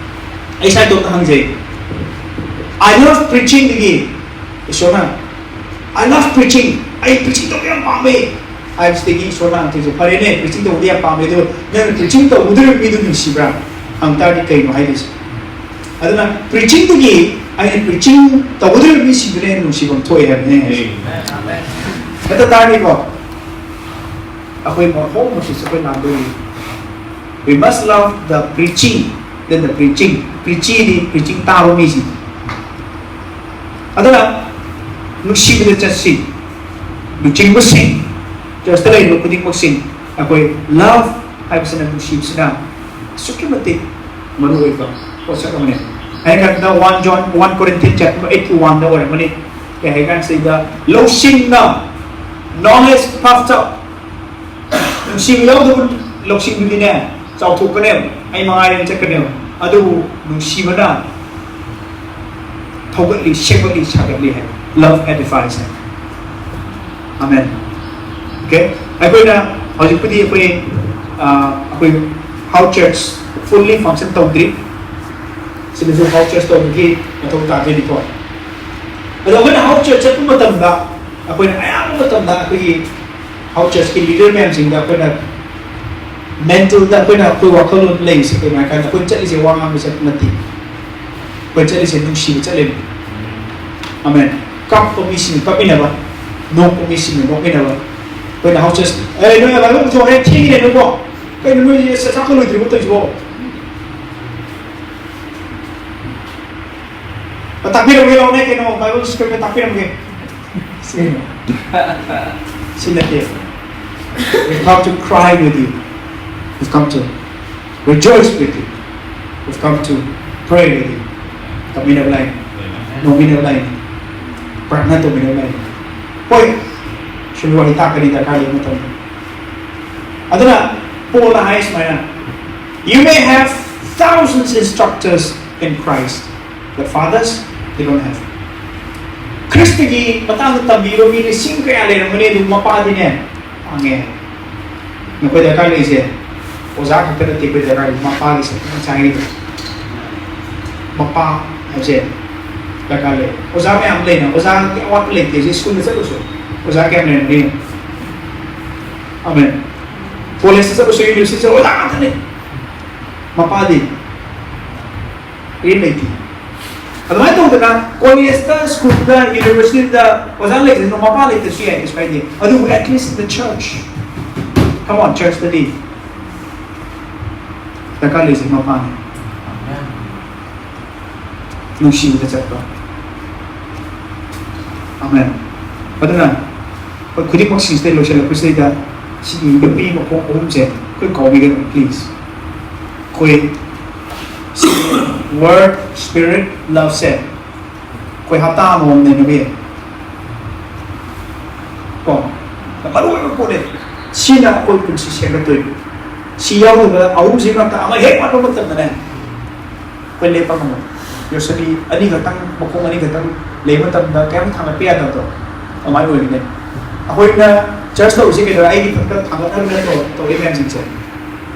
ꯑꯩ ꯁꯥꯏꯗꯣꯝꯗ ꯍꯪꯖꯩ, "I love preachingꯗꯒꯤ ꯏꯁꯣꯔꯅ, I love preaching, ꯑꯩ preaching ꯇꯧꯕ ꯌꯥꯝ ꯄꯥꯝꯃꯦ ꯍꯥꯏꯕꯁꯤꯗꯒꯤ ꯏꯁꯣꯔꯅ ꯍꯪꯉꯛꯇꯣꯏꯁꯦ, "ꯐꯔꯦꯅꯦ, preaching ꯇꯧꯕꯗꯤ ꯌꯥꯝ ꯄꯥꯝꯃꯦ, ꯑꯗꯨ ꯅꯪꯅ preaching ꯇꯧꯒꯗꯧꯔꯤꯕ ꯃꯤꯗꯨ ꯅꯨꯡꯁꯤꯕ꯭ꯔꯥ?" ꯍꯪ ꯇꯥꯔꯗꯤ ꯀꯩꯅꯣ ꯍꯥꯏꯗꯣꯏꯁꯦ? ꯑꯗꯨꯅ preachingꯗꯒꯤ ꯑꯩꯅ preaching ꯇꯧꯒꯗꯧꯔꯤꯕ ꯃꯤꯁꯤꯡꯗꯨꯅ ꯍꯦꯟꯅ ꯅꯨꯡꯁꯤꯕ ꯑꯃ ꯊꯣꯛꯑꯦ ꯍꯥꯏꯕꯅꯦ꯫ ꯅꯠꯇ ꯇꯥꯔꯗꯤꯀꯣ, ꯑꯩꯈꯣꯏ ꯃꯐꯝ ꯑꯁꯤꯁꯨ ꯑꯩꯈꯣꯏ ꯂꯥꯟꯗꯣꯏꯅꯤ꯫ We must love the preaching than the preaching. Preachingꯗꯤ preaching ꯇꯥꯕ ꯃꯤꯁꯤꯡ꯫ ꯑꯗꯨꯅ ꯅꯨꯡꯁꯤꯕꯗ ꯆꯠꯁꯤ꯫ ꯂꯨꯆꯤꯡꯕꯁꯤꯡ, churchꯇ ꯂꯩꯔꯤꯕ ꯈꯨꯗꯤꯡꯃꯛꯁꯤꯡ, ꯑꯩꯈꯣꯏ love ꯍꯥꯏꯕꯁꯤꯅ, ꯅꯨꯡꯁꯤꯕꯁꯤꯅ ꯑꯁꯨꯛꯀꯤ ꯃꯇꯤꯛ ꯃꯔꯨꯑꯣꯏꯕ ꯄꯣꯠꯁꯛ ꯑꯃꯅꯤ꯫ ꯑꯩꯅ ꯈꯟꯕꯗ one John, one Corinthians chapter eight to one ꯗ ꯑꯣꯏꯔꯝꯒꯅꯤ꯫ ꯀꯩ ꯍꯥꯏ ꯀꯥꯟꯁꯤꯗ, "ꯂꯧꯁꯤꯡꯅ, knowledge puffed up, ꯅꯨꯡꯁꯤꯕ ꯌꯥꯎꯗꯕ ꯂꯧꯁꯤꯡꯗꯨꯗꯤꯅꯦ, ꯆꯥꯎꯊꯣꯛꯀꯅꯦꯕ, ꯑꯩ ꯃꯉꯥꯏꯔꯦ ꯆꯠꯀꯅꯦꯕ꯫ ꯑꯗꯨꯕꯨ ꯅꯨꯡꯁꯤꯕꯅ ꯊꯧꯒꯠꯂꯤ, ꯁꯦꯝꯒꯠꯂꯤ, ꯁꯥꯒꯠꯂꯤ" ꯍꯥꯏ꯫ Love edifies ꯍꯥꯏ꯫ Amen. Okay? ꯑꯩꯈꯣꯏꯅ ꯍꯧꯖꯤꯛꯄꯨꯗꯤ ꯑꯩꯈꯣꯏ, ꯑ, ꯑꯩꯈꯣꯏ house church fully function ꯇꯧꯗ꯭ꯔꯤ꯫ ꯁꯤꯗꯁꯨ house church ꯇꯧꯕꯒꯤ ꯃꯊꯧ ꯇꯥꯗꯣꯏꯅꯤꯀꯣ꯫ ꯑꯗꯣ ꯑꯩꯈꯣꯏꯅ house church ꯆꯠꯄ ꯃꯇꯝꯗ, ꯑꯩꯈꯣꯏꯅ ꯑꯌꯥꯝꯕ ꯃꯇꯝꯗ ꯑꯩꯈꯣꯏꯒꯤ house churchꯀꯤ leader ꯃꯌꯥꯝꯁꯤꯡꯗ ꯑꯩꯈꯣꯏꯅ mentalꯗ ꯑꯩꯈꯣꯏꯅ, ꯑꯩꯈꯣꯏ ꯋꯥꯈꯜꯂꯣꯟꯗ ꯂꯩꯔꯤꯁꯦ ꯀꯩꯅꯣ ꯍꯥꯏ ꯀꯥꯟꯗ, ꯑꯩꯈꯣꯏ ꯆꯠꯂꯤꯁꯦ ꯋꯥ ꯉꯥꯡꯕ ꯆꯠꯄ ꯅꯠꯇꯦ꯫ ꯑꯩꯈꯣꯏ ꯆꯠꯂꯤꯁꯦ ꯅꯨꯡꯁꯤꯕ ꯆꯠꯂꯤꯕꯅꯤ꯫ Amen. ꯀꯞꯄ ꯃꯤꯁꯤꯡꯅ ꯀꯞꯃꯤꯟꯅꯕ, ꯅꯣꯛꯄ ꯃꯤꯁꯤꯡꯅ ꯅꯣꯛꯃꯤꯟꯅꯕ꯫ ꯑꯩꯈꯣꯏꯅ house church, "ꯑꯦ, ꯅꯣꯏ Bible ꯄꯨꯊꯣꯛꯑꯦ, ꯊꯦꯡꯉꯤꯅꯦ ꯅꯣꯏꯕꯣ꯫ ꯀꯩꯅꯣ ꯅꯣꯏ ꯆꯥꯛ ꯆꯥꯛꯄ ꯂꯣꯏꯗ꯭ꯔꯤꯕꯣ ꯇꯧꯔꯤꯁꯤꯕꯣ?" ꯇꯥꯛꯄꯤꯔꯝꯒꯦ, ꯂꯥꯎꯅꯦ, ꯀꯩꯅꯣ, Bible scriptꯇ ꯇꯥꯛꯄꯤꯔꯝꯒꯦ꯫ ꯁꯤ, ꯁꯤ ꯅꯠꯇꯦ꯫ We've come to cry with you. We've come to rejoice with you. We've come to pray with you. ꯀꯞꯃꯤꯟꯅꯕ ꯂꯥꯛꯏꯅꯤ꯫ ꯅꯣꯛꯃꯤꯟꯅꯕ ꯂꯥꯛꯏꯅꯤ꯫ ꯄ꯭ꯔꯥꯔꯊꯅꯥ ꯇꯧꯃꯤꯟꯅꯕ ꯂꯥꯛꯏꯅꯤ꯫ ꯍꯣꯏ, ꯁꯨꯝ ꯋꯥꯔꯤ ꯇꯥꯛꯀꯅꯤ ꯗꯔꯀꯥꯔ ꯂꯩꯕ ꯃꯇꯝꯗ꯫ ꯑꯗꯨꯅ ꯄꯣꯜꯅ ꯍꯥꯏ ꯁꯨꯃꯥꯏꯅ, "You may have thousands instructors in Christ, but fathers, they don't have." ꯈ꯭ꯔꯤꯁꯇꯒꯤ ꯃꯇꯥꯡꯗ ꯇꯝꯕꯤꯕ ꯃꯤ ꯂꯤꯁꯤꯡ ꯀꯌꯥ ꯂꯩꯔꯝꯒꯅꯤ, ꯑꯗꯨ ꯃꯄꯥꯗꯤꯅꯦ, ꯐꯪꯉꯦ꯫ ꯅꯈꯣꯏ ꯗꯔꯀꯥꯔ ꯂꯩꯔꯤꯁꯦ ꯑꯣꯖꯥ ꯈꯛꯇ ꯅꯠꯇꯦ, ꯑꯩꯈꯣꯏ ꯗꯔꯀꯥꯔ ꯂꯩꯔꯤꯁꯦ ꯃꯄꯥꯒꯤ ꯁꯛꯇꯤ ꯆꯥꯏꯔꯤꯕ꯫ ꯃꯄꯥ ꯍꯥꯏꯕꯁꯦ ꯗꯔꯀꯥꯔ ꯂꯩ꯫ ꯑꯣꯖꯥ ꯃꯌꯥꯝ ꯂꯩꯅ, ꯑꯣꯖꯥꯒꯤ ꯑꯋꯥꯠꯄ ꯂꯩꯇꯦ꯫ ꯍꯧꯖꯤꯛ ꯁ꯭ꯀꯨꯜꯗ ꯆꯠꯂꯨꯁꯨ, ꯑꯣꯖꯥ ꯀꯌꯥꯝ ꯂꯩꯔꯝꯒꯦ? ꯑꯃꯦꯟ꯫ ꯀꯣꯂꯦꯖꯇ ꯆꯠꯂꯁꯨ, ꯌꯨꯅꯤꯚꯔꯁꯤꯇꯤ ꯆꯠꯂꯁꯨ ꯑꯣꯖꯥ ꯉꯥꯛꯇꯅꯤ꯫ ꯃꯄꯥꯗꯤ ꯀꯔꯤꯝ ꯂꯩꯇꯦ꯫ ꯑꯗꯨꯃꯥꯏꯅ ꯇꯧꯗꯅ ꯀꯣꯂꯦꯖꯇ, ꯁ꯭ꯀꯨꯜꯗ, ꯌꯨꯅꯤꯚꯔꯁꯤꯇꯤꯗ ꯑꯣꯖꯥ ꯂꯩꯇ꯭ꯔꯁꯨ, ꯃꯄꯥ ꯂꯩꯇ꯭ꯔꯁꯨ ꯌꯥꯏ, ꯀꯩꯁꯨ ꯀꯥꯏꯗꯦ꯫ ꯑꯗꯨꯕꯨ at least the church, come on, church ꯇꯗꯤ ꯗꯔꯀꯥꯔ ꯂꯩꯁꯦ ꯃꯄꯥꯅꯤ꯫ ꯅꯨꯡꯁꯤꯕꯗ ꯆꯠꯄ꯫ ꯑꯃꯦꯟ꯫ ꯑꯗꯨꯅ ꯑꯩꯈꯣꯏ ꯈꯨꯗꯤꯡꯃꯛꯁꯤꯡꯁꯤꯗ ꯂꯣꯏꯁꯤꯜꯂꯛꯄꯁꯤꯗꯩꯗ ꯁꯤꯒꯤ ꯅꯨꯄꯤ ꯃꯈꯣꯡ ꯑꯍꯨꯝꯁꯦ ꯑꯩꯈꯣꯏ ꯀꯥꯎꯕꯤꯒꯅꯨ, please꯫ ꯑꯩꯈꯣꯏ word, spirit, love ꯁꯦ ꯑꯩꯈꯣꯏ ꯍꯞꯇꯥ ꯑꯃꯃꯝ ꯅꯩꯅꯕ ꯌꯥꯏ꯫ ꯀꯣ? ꯃꯔꯨ ꯑꯣꯏꯕ ꯄꯣꯠꯅꯦ꯫ ꯁꯤꯅ ꯑꯩꯈꯣꯏ ꯄꯨꯟꯁꯤ ꯁꯦꯝꯒꯠꯇꯣꯏꯅꯤ꯫ ꯁꯤ ꯌꯥꯎꯗꯕ ꯑꯍꯨꯝꯁꯤ ꯃꯔꯛꯇ ꯑꯃ ꯍꯦꯛ ꯋꯥꯠꯄ ꯃꯇꯝꯗꯅꯦ, ꯑꯩꯈꯣꯏ ꯂꯦꯞꯄ ꯉꯝꯃꯣꯏ꯫ ꯌꯣꯠꯁꯕꯤ ꯑꯅꯤꯈꯛꯇꯪ, ꯃꯈꯣꯡ ꯑꯅꯤꯈꯛꯇꯪ ꯂꯩꯕ ꯃꯇꯝꯗ ꯀꯌꯥꯝ ꯊꯥꯡꯒꯠꯄ ꯌꯥꯗꯕꯗꯣ ꯑꯗꯨꯃꯥꯏꯅ ꯑꯣꯏꯒꯅꯤ꯫ ꯑꯩꯈꯣꯏꯅ ꯆꯔꯆ ꯇꯧꯔꯤꯁꯦ ꯀꯩꯗꯧꯔꯦ? ꯑꯩꯒꯤ ꯈꯛꯇ ꯊꯥꯡꯒꯠꯅꯕ ꯅꯠꯇ꯭ꯔꯣ ꯇꯧꯔꯛꯏ ꯃꯌꯥꯝꯁꯤꯡꯁꯦ?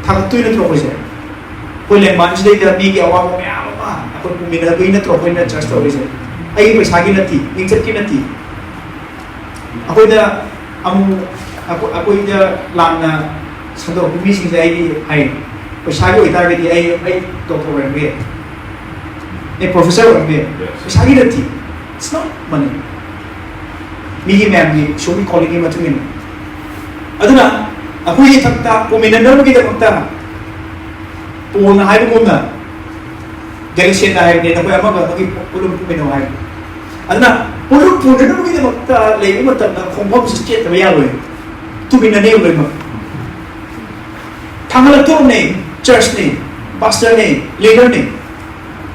ꯊꯥꯡꯒꯠꯇꯣꯏ ꯅꯠꯇ꯭ꯔꯣ ꯑꯩꯈꯣꯏꯁꯦ? ꯑꯩꯈꯣꯏ ꯂꯦꯡꯕꯥꯟꯁꯤꯗꯩꯗ ꯃꯤꯒꯤ ꯑꯋꯥꯕ ꯃꯌꯥꯝ ꯑꯃ ꯑꯩꯈꯣꯏ ꯄꯨꯃꯤꯟꯅꯕꯒꯤ ꯅꯠꯇ꯭ꯔꯣ ꯑꯩꯈꯣꯏꯅ ꯆꯔꯆ ꯇꯧꯔꯤꯁꯦ? ꯑꯩꯒꯤ ꯄꯩꯁꯥꯒꯤ ꯅꯠꯇꯦ, ꯃꯤꯡꯆꯠꯀꯤ ꯅꯠꯇꯦ꯫ ꯑꯩꯈꯣꯏꯗ ꯑꯃꯨꯛ ꯑꯩꯈꯣꯏ-, ꯑꯩꯈꯣꯏꯗ ꯂꯥꯟꯅ ꯁꯟꯗꯣꯔꯛꯄ ꯃꯤꯁꯤꯡꯁꯦ ꯑꯩꯗꯤ ꯍꯥꯏ, ꯄꯩꯁꯥꯒꯤ ꯑꯣꯏꯇꯥꯔꯒꯗꯤ ꯑꯩ, ꯑꯩ ꯗꯣꯛꯇꯔ ꯑꯣꯏꯔꯝꯕ ꯌꯥꯏ, ꯑꯩ ꯄ꯭ꯔꯣꯐꯦꯁꯔ ꯑꯣꯏꯔꯝꯕ ꯌꯥꯏ꯫ ꯄꯩꯁꯥꯒꯤ ꯅꯠꯇꯦ, it's not money꯫ ꯃꯤꯒꯤ ꯃꯌꯥꯝꯒꯤ ꯏꯁꯣꯔꯒꯤ ꯀꯣꯂꯤꯡꯒꯤ ꯃꯇꯨꯡ ꯏꯟꯅ꯫ ꯑꯗꯨꯅ ꯑꯩꯈꯣꯏꯒꯤ ꯏꯊꯛꯇ ꯄꯨꯃꯤꯟꯅꯅꯕꯒꯤꯗꯃꯛꯇ ꯄꯣꯜꯅ ꯍꯥꯏꯕꯒꯨꯝꯅ ꯒꯦꯂꯤꯁꯤꯌꯥꯗ ꯍꯥꯏꯕꯅꯦ, "ꯅꯈꯣꯏ ꯑꯃꯒ ꯑꯃꯒꯤ ꯄꯣꯠꯂꯨꯝ ꯄꯨꯃꯤꯟꯅꯧ" ꯍꯥꯏꯕꯅꯦ꯫ ꯑꯗꯨꯅ ꯄꯣꯠꯂꯨꯝ ꯄꯨꯅꯅꯕꯒꯤꯗꯃꯛꯇ ꯂꯩꯕ ꯃꯇꯝꯗ ꯈꯣꯡꯐꯝꯁꯤ ꯆꯦꯠꯇꯕ ꯌꯥꯔꯣꯏ꯫ ꯇꯨꯃꯤꯟꯅꯅꯤ ꯂꯣꯏꯅꯃꯛ꯫ ꯊꯥꯡꯒꯠꯂꯛꯇꯧꯔꯕꯅꯦ, ꯆꯔꯆꯅꯦ, ꯄꯥꯁꯇꯔꯅꯦ, ꯂꯤꯗꯔꯅꯦ꯫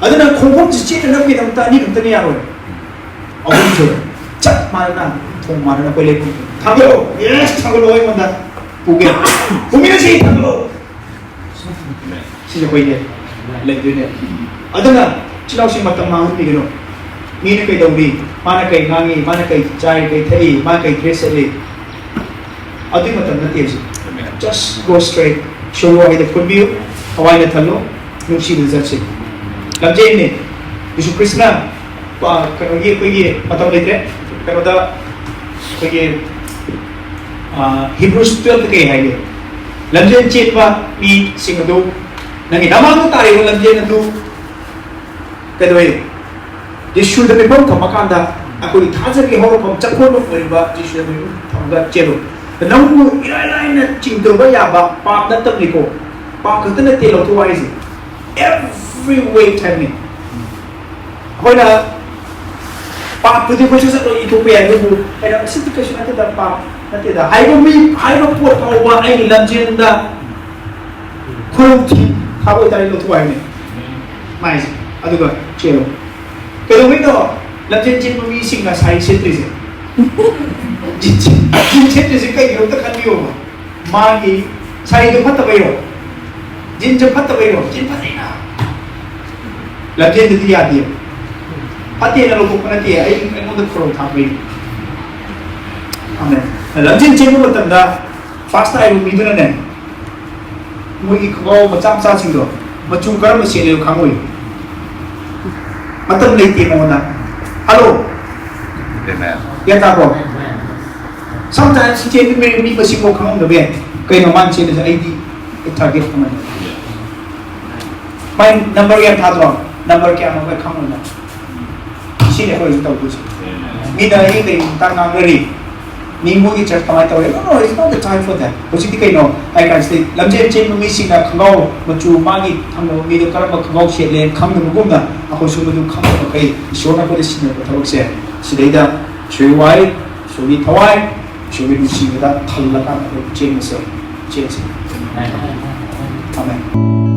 ꯑꯗꯨꯅ ꯈꯣꯡꯐꯝꯁꯤ ꯆꯦꯠꯅꯅꯕꯒꯤꯗꯃꯛꯇ ꯑꯅꯤ ꯈꯛꯇꯅ ꯌꯥꯔꯣꯏ꯫ ꯑꯍꯨꯝꯁꯨ ꯆꯞ ꯃꯥꯟꯅꯅ, ꯊꯣꯡ ꯃꯥꯟꯅꯅ ꯑꯩꯈꯣꯏ ꯂꯦꯞꯄ ꯉꯝꯗꯦ꯫ ꯊꯥꯡꯒꯠꯂꯛꯑꯣ, ꯌꯦꯁ, ꯊꯥꯡꯒꯠꯂꯛꯑꯣ, ꯑꯩꯉꯣꯟꯗ ꯄꯨꯒꯦ꯫ ꯄꯨꯃꯤꯟꯅꯁꯤ, ꯊꯥꯡꯒꯠꯂꯛꯑꯣ꯫ ꯁꯤꯁꯦ ꯑꯩꯈꯣꯏꯒꯤ ꯂꯩꯗꯣꯏꯅꯦ꯫ ꯑꯗꯨꯅ ꯏꯆꯤꯜ ꯏꯅꯥꯎꯁꯤꯡ ꯃꯇꯝ ꯃꯥꯡꯍꯟꯕꯤꯒꯅꯨ꯫ ꯃꯤꯅ ꯀꯩꯗꯧꯔꯤ, ꯃꯥꯅ ꯀꯩ ꯉꯥꯡꯉꯤ, ꯃꯥꯅ ꯀꯩ ꯆꯥꯔꯤ, ꯀꯩ ꯊꯛꯏ, ꯃꯥꯅ ꯀꯩ ꯗ꯭ꯔꯦꯁ ꯁꯦꯠꯂꯤ, ꯑꯗꯨꯒꯤ ꯃꯇꯝ ꯅꯠꯇꯦ ꯍꯧꯖꯤꯛ꯫ Just go straight, ꯁꯣꯂꯣ ꯍꯥꯏꯗ ꯄꯨꯟꯕꯤꯌꯨ, ꯊꯋꯥꯏꯅ ꯊꯜꯂꯨ, ꯅꯨꯡꯁꯤꯅ ꯆꯠꯁꯤ꯫ ꯂꯝꯖꯦꯟꯅꯤ꯫ ꯌꯤꯁꯨ ꯈ꯭ꯔꯤꯁꯅ, ꯑ, ꯀꯩꯅꯣꯒꯤ, ꯑꯩꯈꯣꯏꯒꯤ ꯃꯇꯝ ꯂꯩꯇ꯭ꯔꯦ꯫ ꯀꯩꯅꯣꯗ ꯑꯩꯈꯣꯏꯒꯤ ꯍꯤꯕ꯭ꯔꯨꯁ ꯇꯨꯌꯦꯜꯞꯇ ꯀꯩ ꯍꯥꯏꯒꯦ? ꯂꯝꯖꯦꯜ ꯆꯦꯟꯕ ꯃꯤꯁꯤꯡ ꯑꯗꯨ, ꯅꯪꯒꯤ ꯅꯃꯥꯡꯗ ꯇꯥꯔꯤꯕ ꯂꯝꯖꯦꯜ ꯑꯗꯨ ꯀꯩꯗꯧꯋꯦ? ꯖꯤꯁꯨꯗ ꯃꯤꯐꯝ ꯊꯝꯃꯀꯥꯟꯗ ꯑꯩꯈꯣꯏꯒꯤ ꯊꯥꯖꯕꯒꯤ ꯍꯧꯔꯛꯐꯝ, ꯆꯪꯐꯝ ꯑꯣꯏꯔꯤꯕ ꯖꯤꯁꯨꯗ ꯃꯤꯐꯝ ꯊꯝꯃꯒ ꯆꯦꯜꯂꯨ꯫ ꯅꯪꯕꯨ ꯏꯔꯥꯏ ꯂꯥꯏꯅ ꯆꯤꯡꯗꯕ ꯌꯥꯕ ꯄꯥꯞ ꯅꯠꯇꯕꯅꯤꯀꯣ꯫ ꯄꯥꯞ ꯈꯛꯇ ꯅꯠꯇꯦ ꯂꯧꯊꯣꯛꯄ ꯍꯥꯏꯁꯦ, every weight ꯍꯥꯏꯕꯅꯤ꯫ ꯑꯩꯈꯣꯏꯅ ꯄꯥꯞꯇꯨꯗꯤ ꯑꯩꯈꯣꯏ ꯁꯠ ꯁꯠ ꯂꯣꯏ ꯏꯊꯣꯛꯄ ꯌꯥꯏ, ꯑꯗꯨꯕꯨ ꯑꯩꯅ ꯁꯤꯗꯤ ꯀꯩꯁꯨ ꯅꯠꯇꯦꯗ, ꯄꯥꯞ ꯅꯠꯇꯦꯗ ꯍꯥꯏꯕ ꯃꯤ, ꯍꯥꯏꯕ ꯄꯣꯠ ꯐꯥꯎꯕ ꯑꯩꯒꯤ ꯂꯝꯖꯦꯜꯗ ꯈꯨꯔꯧꯊꯤ ꯊꯥꯕ ꯑꯣꯏꯇꯥꯔꯗꯤ ꯂꯧꯊꯣꯛ ꯍꯥꯏꯕꯅꯤ ꯃꯥꯏꯁꯦ, ꯑꯗꯨꯒ ꯆꯦꯜꯂꯣ꯫ ꯀꯩꯗꯧꯕꯩꯅꯣ ꯂꯝꯖꯦꯜ ꯆꯦꯟꯕ ꯃꯤꯁꯤꯡꯅ ꯁꯥꯔꯤ ꯁꯦꯠꯇ꯭ꯔꯤꯁꯦ? ꯖꯤꯟ ꯁꯦꯠ-, ꯖꯤꯟ ꯁꯦꯠꯇ꯭ꯔꯤꯁꯦ ꯀꯩꯒꯤꯅꯣ ꯑꯝꯇ ꯈꯟꯕꯤꯌꯣꯕ꯫ ꯃꯥꯒꯤ ꯁꯥꯔꯤꯗꯣ ꯐꯠꯇꯕꯩꯔꯣ? ꯖꯤꯟꯁꯦ ꯐꯠꯇꯕꯩꯔꯣ? ꯖꯤꯟ ꯐꯖꯩꯅ꯫ ꯂꯝꯖꯦꯜꯗꯗꯤ ꯌꯥꯗꯦ꯫ ꯐꯠꯇꯦꯅ ꯂꯧꯊꯣꯛꯄ ꯅꯠꯇꯦ, ꯑꯩ, ꯑꯩꯉꯣꯟꯗ ꯈꯨꯔꯧ ꯊꯥꯕꯩꯅꯤ꯫ ꯑꯃꯦꯟ꯫ ꯂꯝꯖꯦꯜ ꯆꯦꯟꯕ ꯃꯇꯝꯗ ꯐꯥꯔꯁ ꯇꯥꯏꯕ ꯃꯤꯗꯨꯅꯅꯦ, ꯃꯣꯏꯒꯤ ꯈꯣꯡꯒ꯭ꯔꯥꯎ ꯃꯆꯥ ꯃꯆꯥꯁꯤꯡꯗꯣ ꯃꯆꯨ ꯀꯔꯝꯕ ꯁꯦꯠꯂꯦꯕ ꯈꯪꯉꯣꯏ꯫ ꯃꯇꯝ ꯂꯩꯇꯦ ꯃꯉꯣꯟꯗ꯫ ꯍꯜꯂꯣ꯫ Amen. ꯒ꯭ꯌꯥꯟ ꯇꯥꯕ꯭ꯔꯣ? ꯁꯝꯇꯥꯏꯝꯁ ꯆꯦꯟꯕ ꯃꯤ, ꯃꯤ ꯃꯁꯤꯡꯐꯥꯎ ꯈꯪꯉꯝꯗꯕ ꯌꯥꯏ꯫ ꯀꯩꯅꯣ ꯃꯥꯅ ꯆꯦꯜꯂꯤꯁꯦ? ꯑꯩꯗꯤ ꯑꯩ ꯇꯥꯔꯒꯦꯠ ꯑꯃꯅꯤ꯫ ꯃꯥꯏ ꯅꯝꯕꯔ ꯌꯥꯝ ꯊꯥꯗ꯭ꯔꯣ? ꯅꯝꯕꯔ ꯀꯌꯥꯅꯣ ꯑꯩꯈꯣꯏ ꯈꯪꯉꯣꯏꯅ꯫ ꯁꯤꯅꯤ ꯑꯩꯈꯣꯏ ꯍꯧꯖꯤꯛ ꯇꯧꯗꯣꯏꯁꯦ꯫ ꯃꯤꯅ ꯑꯩꯒꯤ ꯀꯩ ꯃꯇꯥꯡ ꯉꯥꯡꯅꯔꯤ? ꯃꯤ ꯃꯣꯏꯒꯤ ꯆꯔꯆ ꯀꯃꯥꯏꯅ ꯇꯧꯔꯤ? No, no, it's not the time for that. ꯍꯧꯖꯤꯛꯇꯤ ꯀꯩꯅꯣ ꯍꯥꯏ ꯀꯥꯟꯁꯤꯗ ꯂꯝꯖꯦꯜ ꯆꯦꯟꯕ ꯃꯤꯁꯤꯡꯅ ꯈꯪꯒꯥꯎ ꯃꯆꯨ, ꯃꯥꯒꯤ ꯊꯝꯅꯕ ꯃꯤꯗꯣ ꯀꯔꯝꯕ ꯈꯪꯒꯥꯎ ꯁꯦꯠꯂꯦ ꯈꯪꯗꯕꯒꯨꯝꯅ ꯑꯩꯈꯣꯏꯁꯨ ꯃꯗꯨ ꯈꯪꯕ ꯃꯈꯩ ꯏꯁꯣꯔꯅ ꯑꯩꯈꯣꯏꯗ ꯁꯤꯟꯅꯕ ꯊꯕꯛꯁꯦ ꯁꯤꯗꯩꯗ ꯏꯁꯣꯔꯒꯤ ꯋꯥꯍꯩ, ꯏꯁꯣꯔꯒꯤ ꯊꯋꯥꯏ, ꯏꯁꯣꯔꯒꯤ ꯅꯨꯡꯁꯤꯕꯗ ꯊꯜꯂꯀꯥꯟꯗ ꯑꯩꯈꯣꯏ ꯆꯦꯟꯕꯁꯦ ꯆꯦꯟꯁꯦ꯫ ꯑꯃꯦꯟ꯫